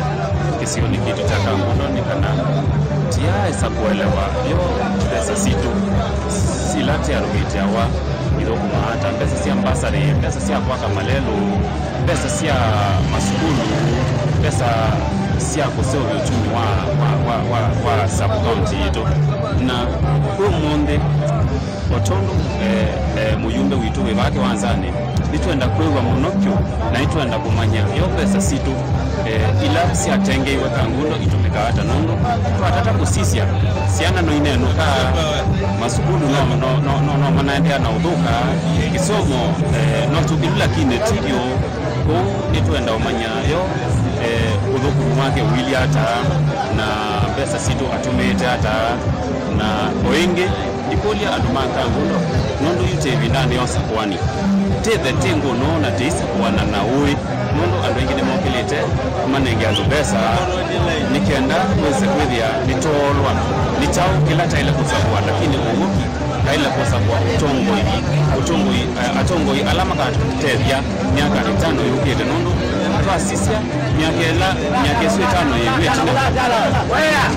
kĩsionĩ kitũ kya Kangundo nĩ kana tũyaaĩsa kũelewa yo mbesa sitũ sila tũyalũvĩtye awa ithũkũmaa ata, mbesa sya mbasarĩ, mbesa sya kwaka malelũ, mbesa sya masukulu, mbesa sya kũseũvya ũtumi wa, wa, wa, wa, wa sub county yitũ. Na kwĩ ũmũnthĩ, o tondũ, eh, eh, mũyumbe witũ wĩ vaa kĩwanzanĩ, nĩtwenda kwĩw'a mũno vyũ, na nĩtwenda kũmanya yo mbesa sitũ, eh, ila syatengeiwe Kangundo itũmĩkaa ata, nũndũ twatata kũsisya, syana no inenũkaa, masukulu no, no, no, no, no manaendeea na ũthũka, kĩsomo, eh, no tũkĩlu, lakini ti vyũ. Kwoou nĩtwenda ũmanya yo, eh, ũthũkũmi wake ũilyĩ ata, na mbesa sitũ atũmĩĩte ata, na o ĩngĩ, ndikũlya andũ ma Kangundo, nũndũ yu tĩ ĩvindanĩ ya ũsakũani. Tĩthe tĩ ngũnũ na tĩisakũana na ũĩ, nũndũ andũ aingĩ nĩmokĩlĩte manenge andũ mbesa, nĩ kenda twĩse kwĩthĩa nĩtoolwa nĩ kyaũ kĩla taĩle kũsakũa, lakini ũw'o ki Raila kwosa kwa ũtongoi, ũtongoi, eh, atongoi ala makatũtethya myaka ĩtano yũkĩte, nũndũ twasisya myaka ĩla, myaka ĩsu ĩtano yĩw'e ĩtina,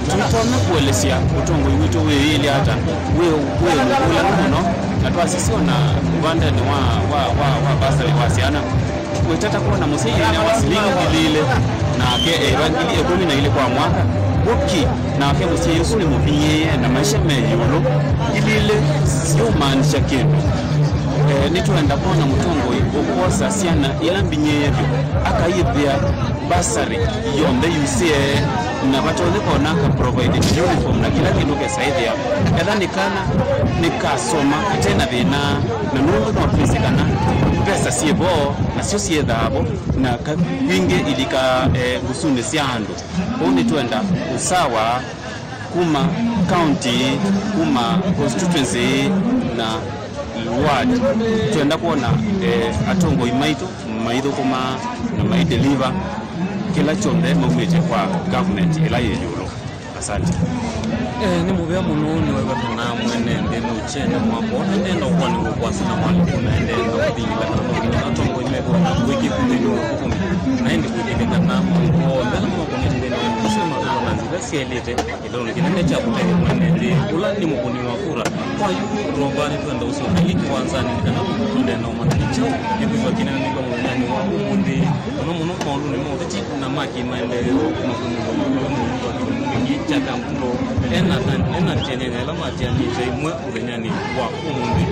tũtonya kũelesya ũtongoi witũ wĩĩlye ata, wĩ, wĩ mũkũlanu mũno, na twasisya ona ũvandenĩ wa, wa, wa, wa bursary wa syana. Wĩtata kwona mũsyai ĩnewa silingi ngili ilĩ, nake eĩva ngili ĩkũmi na ilĩ kwa mwaka, w'o ki, nake mũsyai ũsu nĩmũvinyĩĩe na maisha me ĩũlũ, ngili ilĩ syĩũmaanisya kĩndũ? Eh, nĩtwenda kwona mũtongoi ũkwosa syana ila mbinyĩĩe vyũ, akayĩvĩa bursary yonthe yusĩe, na vatonye kona aka provide uniform na kĩla kĩndũ kesa ĩthĩa. Etha nĩ kana nĩkasoma kate na thĩna, na nũndũ no twĩsĩ kana mbesa syĩ vo, nasyo syĩthaa vo, na ka-, kwingĩ ilikaa, eh, ngusunĩ sya andũ. Kwoou nĩtwenda ũsawa kuma county, kuma constituency na ward. Twenda kwona, eh, atongoi maitũ maithũkũma na maideliver kĩla kyonthe maumĩte kwa government ĩla yĩ ĩũlũ. Asante. Eh, nĩ mũvea mũno nĩwew'a kana mwene nthĩ nũkyenda mwako, nĩenda ũkwani ũkwasi na mwaliko, na nĩenda ũthingila kana no nginya atongoi methĩwa na wĩkĩku nthĩnĩ wa ũthũkũmi, na ĩndĩ kwĩtĩkya kana maũndũ onthe ala makonetye nthĩnĩ wa nthĩ ĩsu nĩ mavĩtwa na nzĩa ila syaĩlĩte. Kĩlaũnĩ kĩnene kya kũtethya mwene nthĩ ũla nĩ mũkũni wa kura. Kwa yu, Rova, nĩtwenda ũsyoka ĩngĩ kĩwanzanĩ nĩ kana tũendee na ũmanya nĩ kyaũ kĩkwĩthwa kĩneenanĩw'a mũthenyanĩ wa ũmũnthĩ, mũno mũno maũndũnĩ ma ũteti na ma kĩmaendeeo, kuma kwĩ mũndũ ũla mũnini wa kĩlungu kĩngĩ kya Kangundo e na, e na atĩanĩani ala matianĩte ĩmwe mũthenyanĩ wa ũmũnthĩ.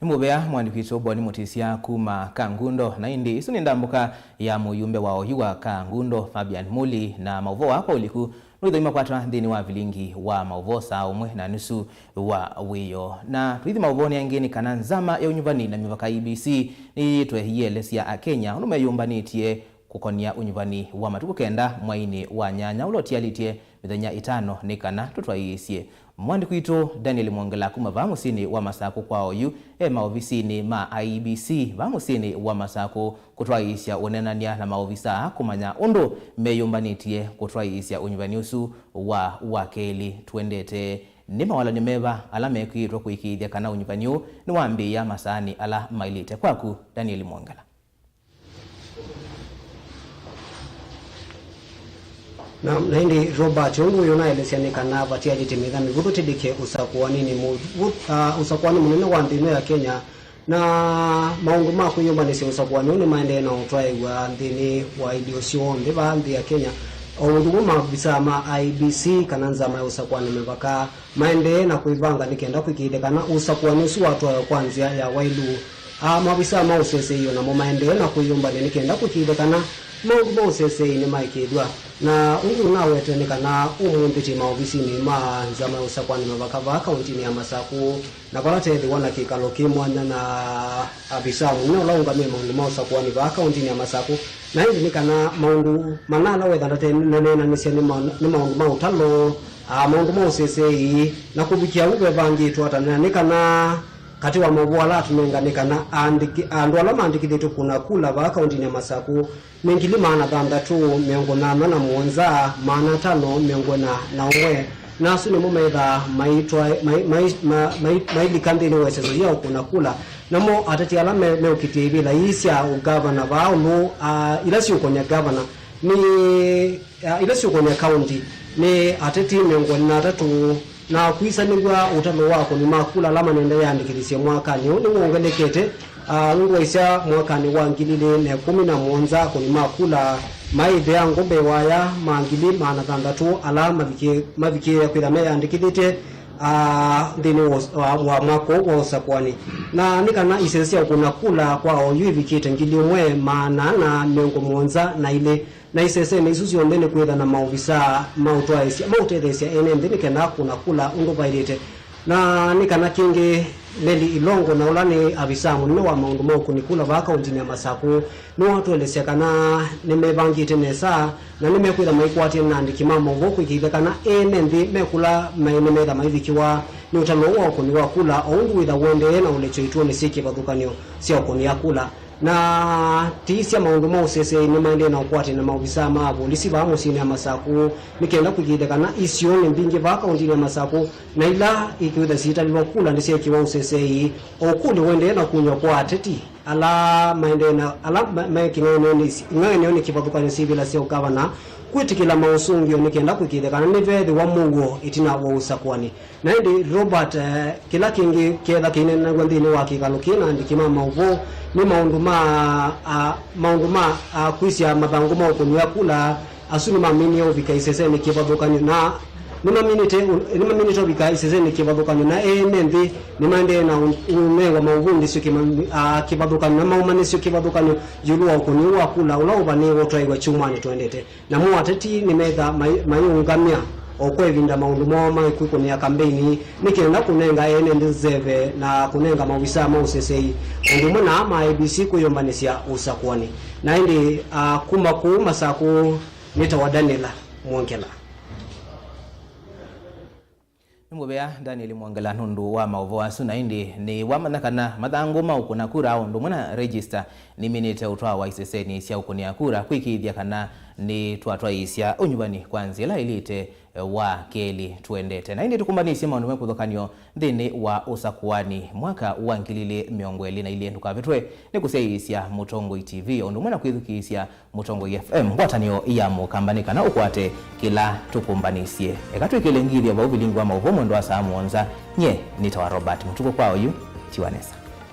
Nĩ mũvea mwandĩki witũ Boni Mũtĩsya kuma Kangundo. Na ĩndĩ ĩsu nĩ ndambũka ya mũyumbe wa oyu wa Kangundo, Fabian Muli, na maũvoo aa kwa ũliku nũithoima kwatwa nthĩnĩ wa vilingi wa maũvoo saa ũmwe na nusu wa wĩoo. Na tũithi maũvoonĩ angĩ nĩ kana nzama ya ũnyuvani na mĩvaka, I E B C, nĩyĩtwe ĩyĩelesya Akenya ũndũ meyũmbanĩtye kũkonia ũnyuvani wa matukũ kenda mweinĩ wa nyanya ũla ũtialĩtye mĩthenya ĩtano nĩ kana tũtwaĩĩsye. Mwandĩki witũ Daniel Mwongela kuma vaa mũsyĩnĩ wa Masakũ kwa oyu e maovisinĩ ma I E B C vaa mũsyĩnĩ wa Masakũ kũtwaĩĩsya ũneenany'a na maovisa aa kũmanya ũndũ meyũmbanĩtye kũtwaĩĩsya ũnyuvani ũsu wa, wa kelĩ. Tũendete nĩ mawalany'o meva ala mekwĩĩtwe kũĩkĩĩthya kana ũnyuvani ũũ nĩwambĩĩa masaanĩ ala maĩlĩte? Kwaku, Daniel Mwongela. Na, na ĩndĩ Robert, ũndũ ũyũ ũnaelesya nĩ kana vatialĩte mĩtha mĩvũthũ tĩlĩke ũsakũanĩnĩ mũvũ-, ah, ũsakũanĩ mũnene wa nthĩ ĩno ya Kenya, na maũndũ ma kwĩyũmbanĩsya ũsakũanĩ ũũ nĩmaendee na ũtwaĩw'a nthĩnĩ wa ilio syonthe vaa nthĩ ya Kenya, o ũndũ ũmwe maovisaa ma I E B C kana nzama ya ũsakũanĩ mĩvaka maendee na kwĩvanga nĩ kenda kũĩkĩĩthya kana ũsakũanĩ ũsu watwaĩwa kwa nzĩa ya waĩlu. Aa maovisaa ma ũseseĩ o namo maendee na kwĩyũmbany'a nĩ kenda kũĩkĩĩthya kana maũndũ ma ũseseĩ nĩmaĩkĩĩthw'a. Na ũndũ ũnawetwe nĩ kana ũmũnthĩ twĩ maovisinĩ ma nzama ya ũsakũanĩ mavaka vaa kaũntinĩ ya Masakũ, na vala teethĩwa na kĩkalo kĩ mwanya na avisaa mũnene ũla ũũngamĩe maũndũ ma ũsakũanĩ vaa kaũntinĩ ya Masakũ. Na ĩndĩ nĩ kana maũndũ mana ala wetha ndateneenanĩsya nĩ ma-, nĩ maũndũ ma ũtalo, aa, maũndũ ma ũseseĩ, na kũvikĩa vu vevangĩtwe ata, na nĩ kana katĩ wa maũvoo ala atũnenga nĩ kana aandĩki-, andũ ala maandĩkĩthĩtw'e kũna kula vaa kaũntinĩ ya Masakũ nĩ ngili maana thanthatũ, mĩongo nyanya na mũonza, maana atano, mĩongo ĩna na ũmwe, na asu nĩmo methaa maitwae-, mai-, mai-, ma-, mai-, mailika nthĩnĩ wa ĩseso ya ũkũna kula. Namo ateti ala me-, meũkitĩa ivĩla ii sya ũngavana vaa ũlũ, a, ila siũkonya ngavana nĩ, a, ila siũkonya kaũnti nĩ ateti mĩongo ĩlĩ na atatũ, na kwisanĩw'a ũtalo wa akũni ma kula ala manendeee yandĩkĩthisye mwakanĩ ũũ nĩwongelekete, a, nũndũ waisya mwakanĩ wa ngili ilĩ na ĩkũmi na mũonza akũni ma kula maĩthĩa ngombe waya ma ngili maana thanthatũ ala mavikie-, mavikĩĩe kwĩtha meyandĩkĩthĩtye, a, nthĩnĩ wa ũs-, wa, wa mwaka ũũ wa ũsakũani. Na nĩ kana isese sya ũkũna kula kwa oyu ivikĩte ngili ĩmwe maana ana mĩongo mũonza na ilĩ. Na isesenĩ isu syonthe nĩ kwĩtha na maovisaa ma ũtwaĩĩsya, ma ũtetheesya ene nthĩ nĩ kenda kũna kula ũndũ vaĩlĩte. Na nĩ kana kĩngĩ, Nelly Ilongo, na ũla nĩ avisaa mũnene wa maũndũ ma ũkũni kula vaa kaũntinĩ ya Masakũ, nĩwatũelesya kana nĩmevangĩte nesa na nĩmekwĩtha maikwatĩe na andĩki ma maũvoo kũĩkĩĩthya kana ene nthĩ me kũla maĩ nĩmetha maivikĩwa nĩ ũtalo ũũ wa ũkũni wa kula, o ũndũ wĩtha ũendee na ũlekyo ituonĩ syĩ kĩvathũkany'o sya ũkũnĩa kula. Na tiisya maũndũ ma ũseseĩ nĩmaendee na ũkwatĩe na maovisaa ma avolisi vaa mũsyĩnĩ ya Masakũ nĩ kenda kũĩkĩĩthya kana isionĩ mbingĩ vaa kaũntinĩ ya Masakũ na ila ikwĩtha siitalĩlwa kula nĩsyeekĩwa ũseseĩ, o ũkũlyo ũendee na kumw'a kwa ateti ala maendee na ala ma-, me kĩng'ang'anĩonĩ, ing'ang'anĩonĩ kĩvathũkany'o syĩ ivĩla sya ũkavana kwĩtĩkĩla maũsũngĩo nĩ kenda kũĩkĩĩthya kana nĩveethĩwa mũuo ĩtina wa ũsakũani. Na ĩndĩ Robert, eh, kĩla kĩngĩ ketha kĩineenanaw'a nthĩnĩ wa kĩkalo kĩĩ na andĩki ma maũvoo nĩ maũndũ ma, a, maũndũ ma, a, kwĩsya mathangũ ma ũkũnĩa kula, asu nĩmaminie ũvika isesenĩ kĩvathũkany'o na nĩmaminĩte, nĩmaminĩte ũvika isesenĩ kĩvathũkany'o na ene nthĩ nĩmaendee na ũ-, ũnengwa maũvundĩsyo kĩma-, a, kĩvathũkany'o na maũmanyĩsyo kĩvathũkany'o ĩũlũ wa ũkũni ũũ wa kula ũla ũvanĩĩwe ũtwaĩwe kyumwanĩ tũendete. Namo ateti nĩmetha mai-, maiũngamya o kwa ĩvinda maũndũ moo ma kwĩkũnĩa kambeini nĩ kenda kũnenga ene nthĩ nzeve na kũnenga maovisaa ma ũseseĩ o ũndũ ũmwe na ma I E B C kwĩyũmbanĩsya ũsakũani. Na ĩndĩ, a, kuma kũu Masakũ nĩtawa Daniela Mwongela. Nĩ mũvea Daniel Mwongela nũndũ wa maũvoo asu, na ĩndĩ nĩ wamanya kana mathangũ ma ũkũna kura o ũndũ ũmwe na register nĩminĩte ũtwawa isesenĩ sya ũkũnĩa kura kwĩkĩĩthya kana nĩtwatwaĩĩsya ũnyuvani kwa nzĩa ĩla ĩlĩte wa kelĩ tũendete. Na ĩndĩ tũkũmbanĩsye maũndũ me kĩvathũkany'o nthĩnĩ wa ũsakũani mwaka wa ngili ilĩ mĩongo ĩlĩ na ilĩ, ndũkavĩtwe nĩ kũsyaĩĩsya Mũtongoi T V o ũndũ ũmwe na kwĩthukĩĩsya Mũtongoi F M, ngwatanĩo ya Mũkamba, nĩ kana ũkwate kĩla tũkũmbanĩsye. Eka twĩkĩle ngithyo vau vilingi wa maũvoo mwendo wa saa mũonza. Nyie nĩtawa Robert Mũtukũ, kwa oyu, tiwa nesa.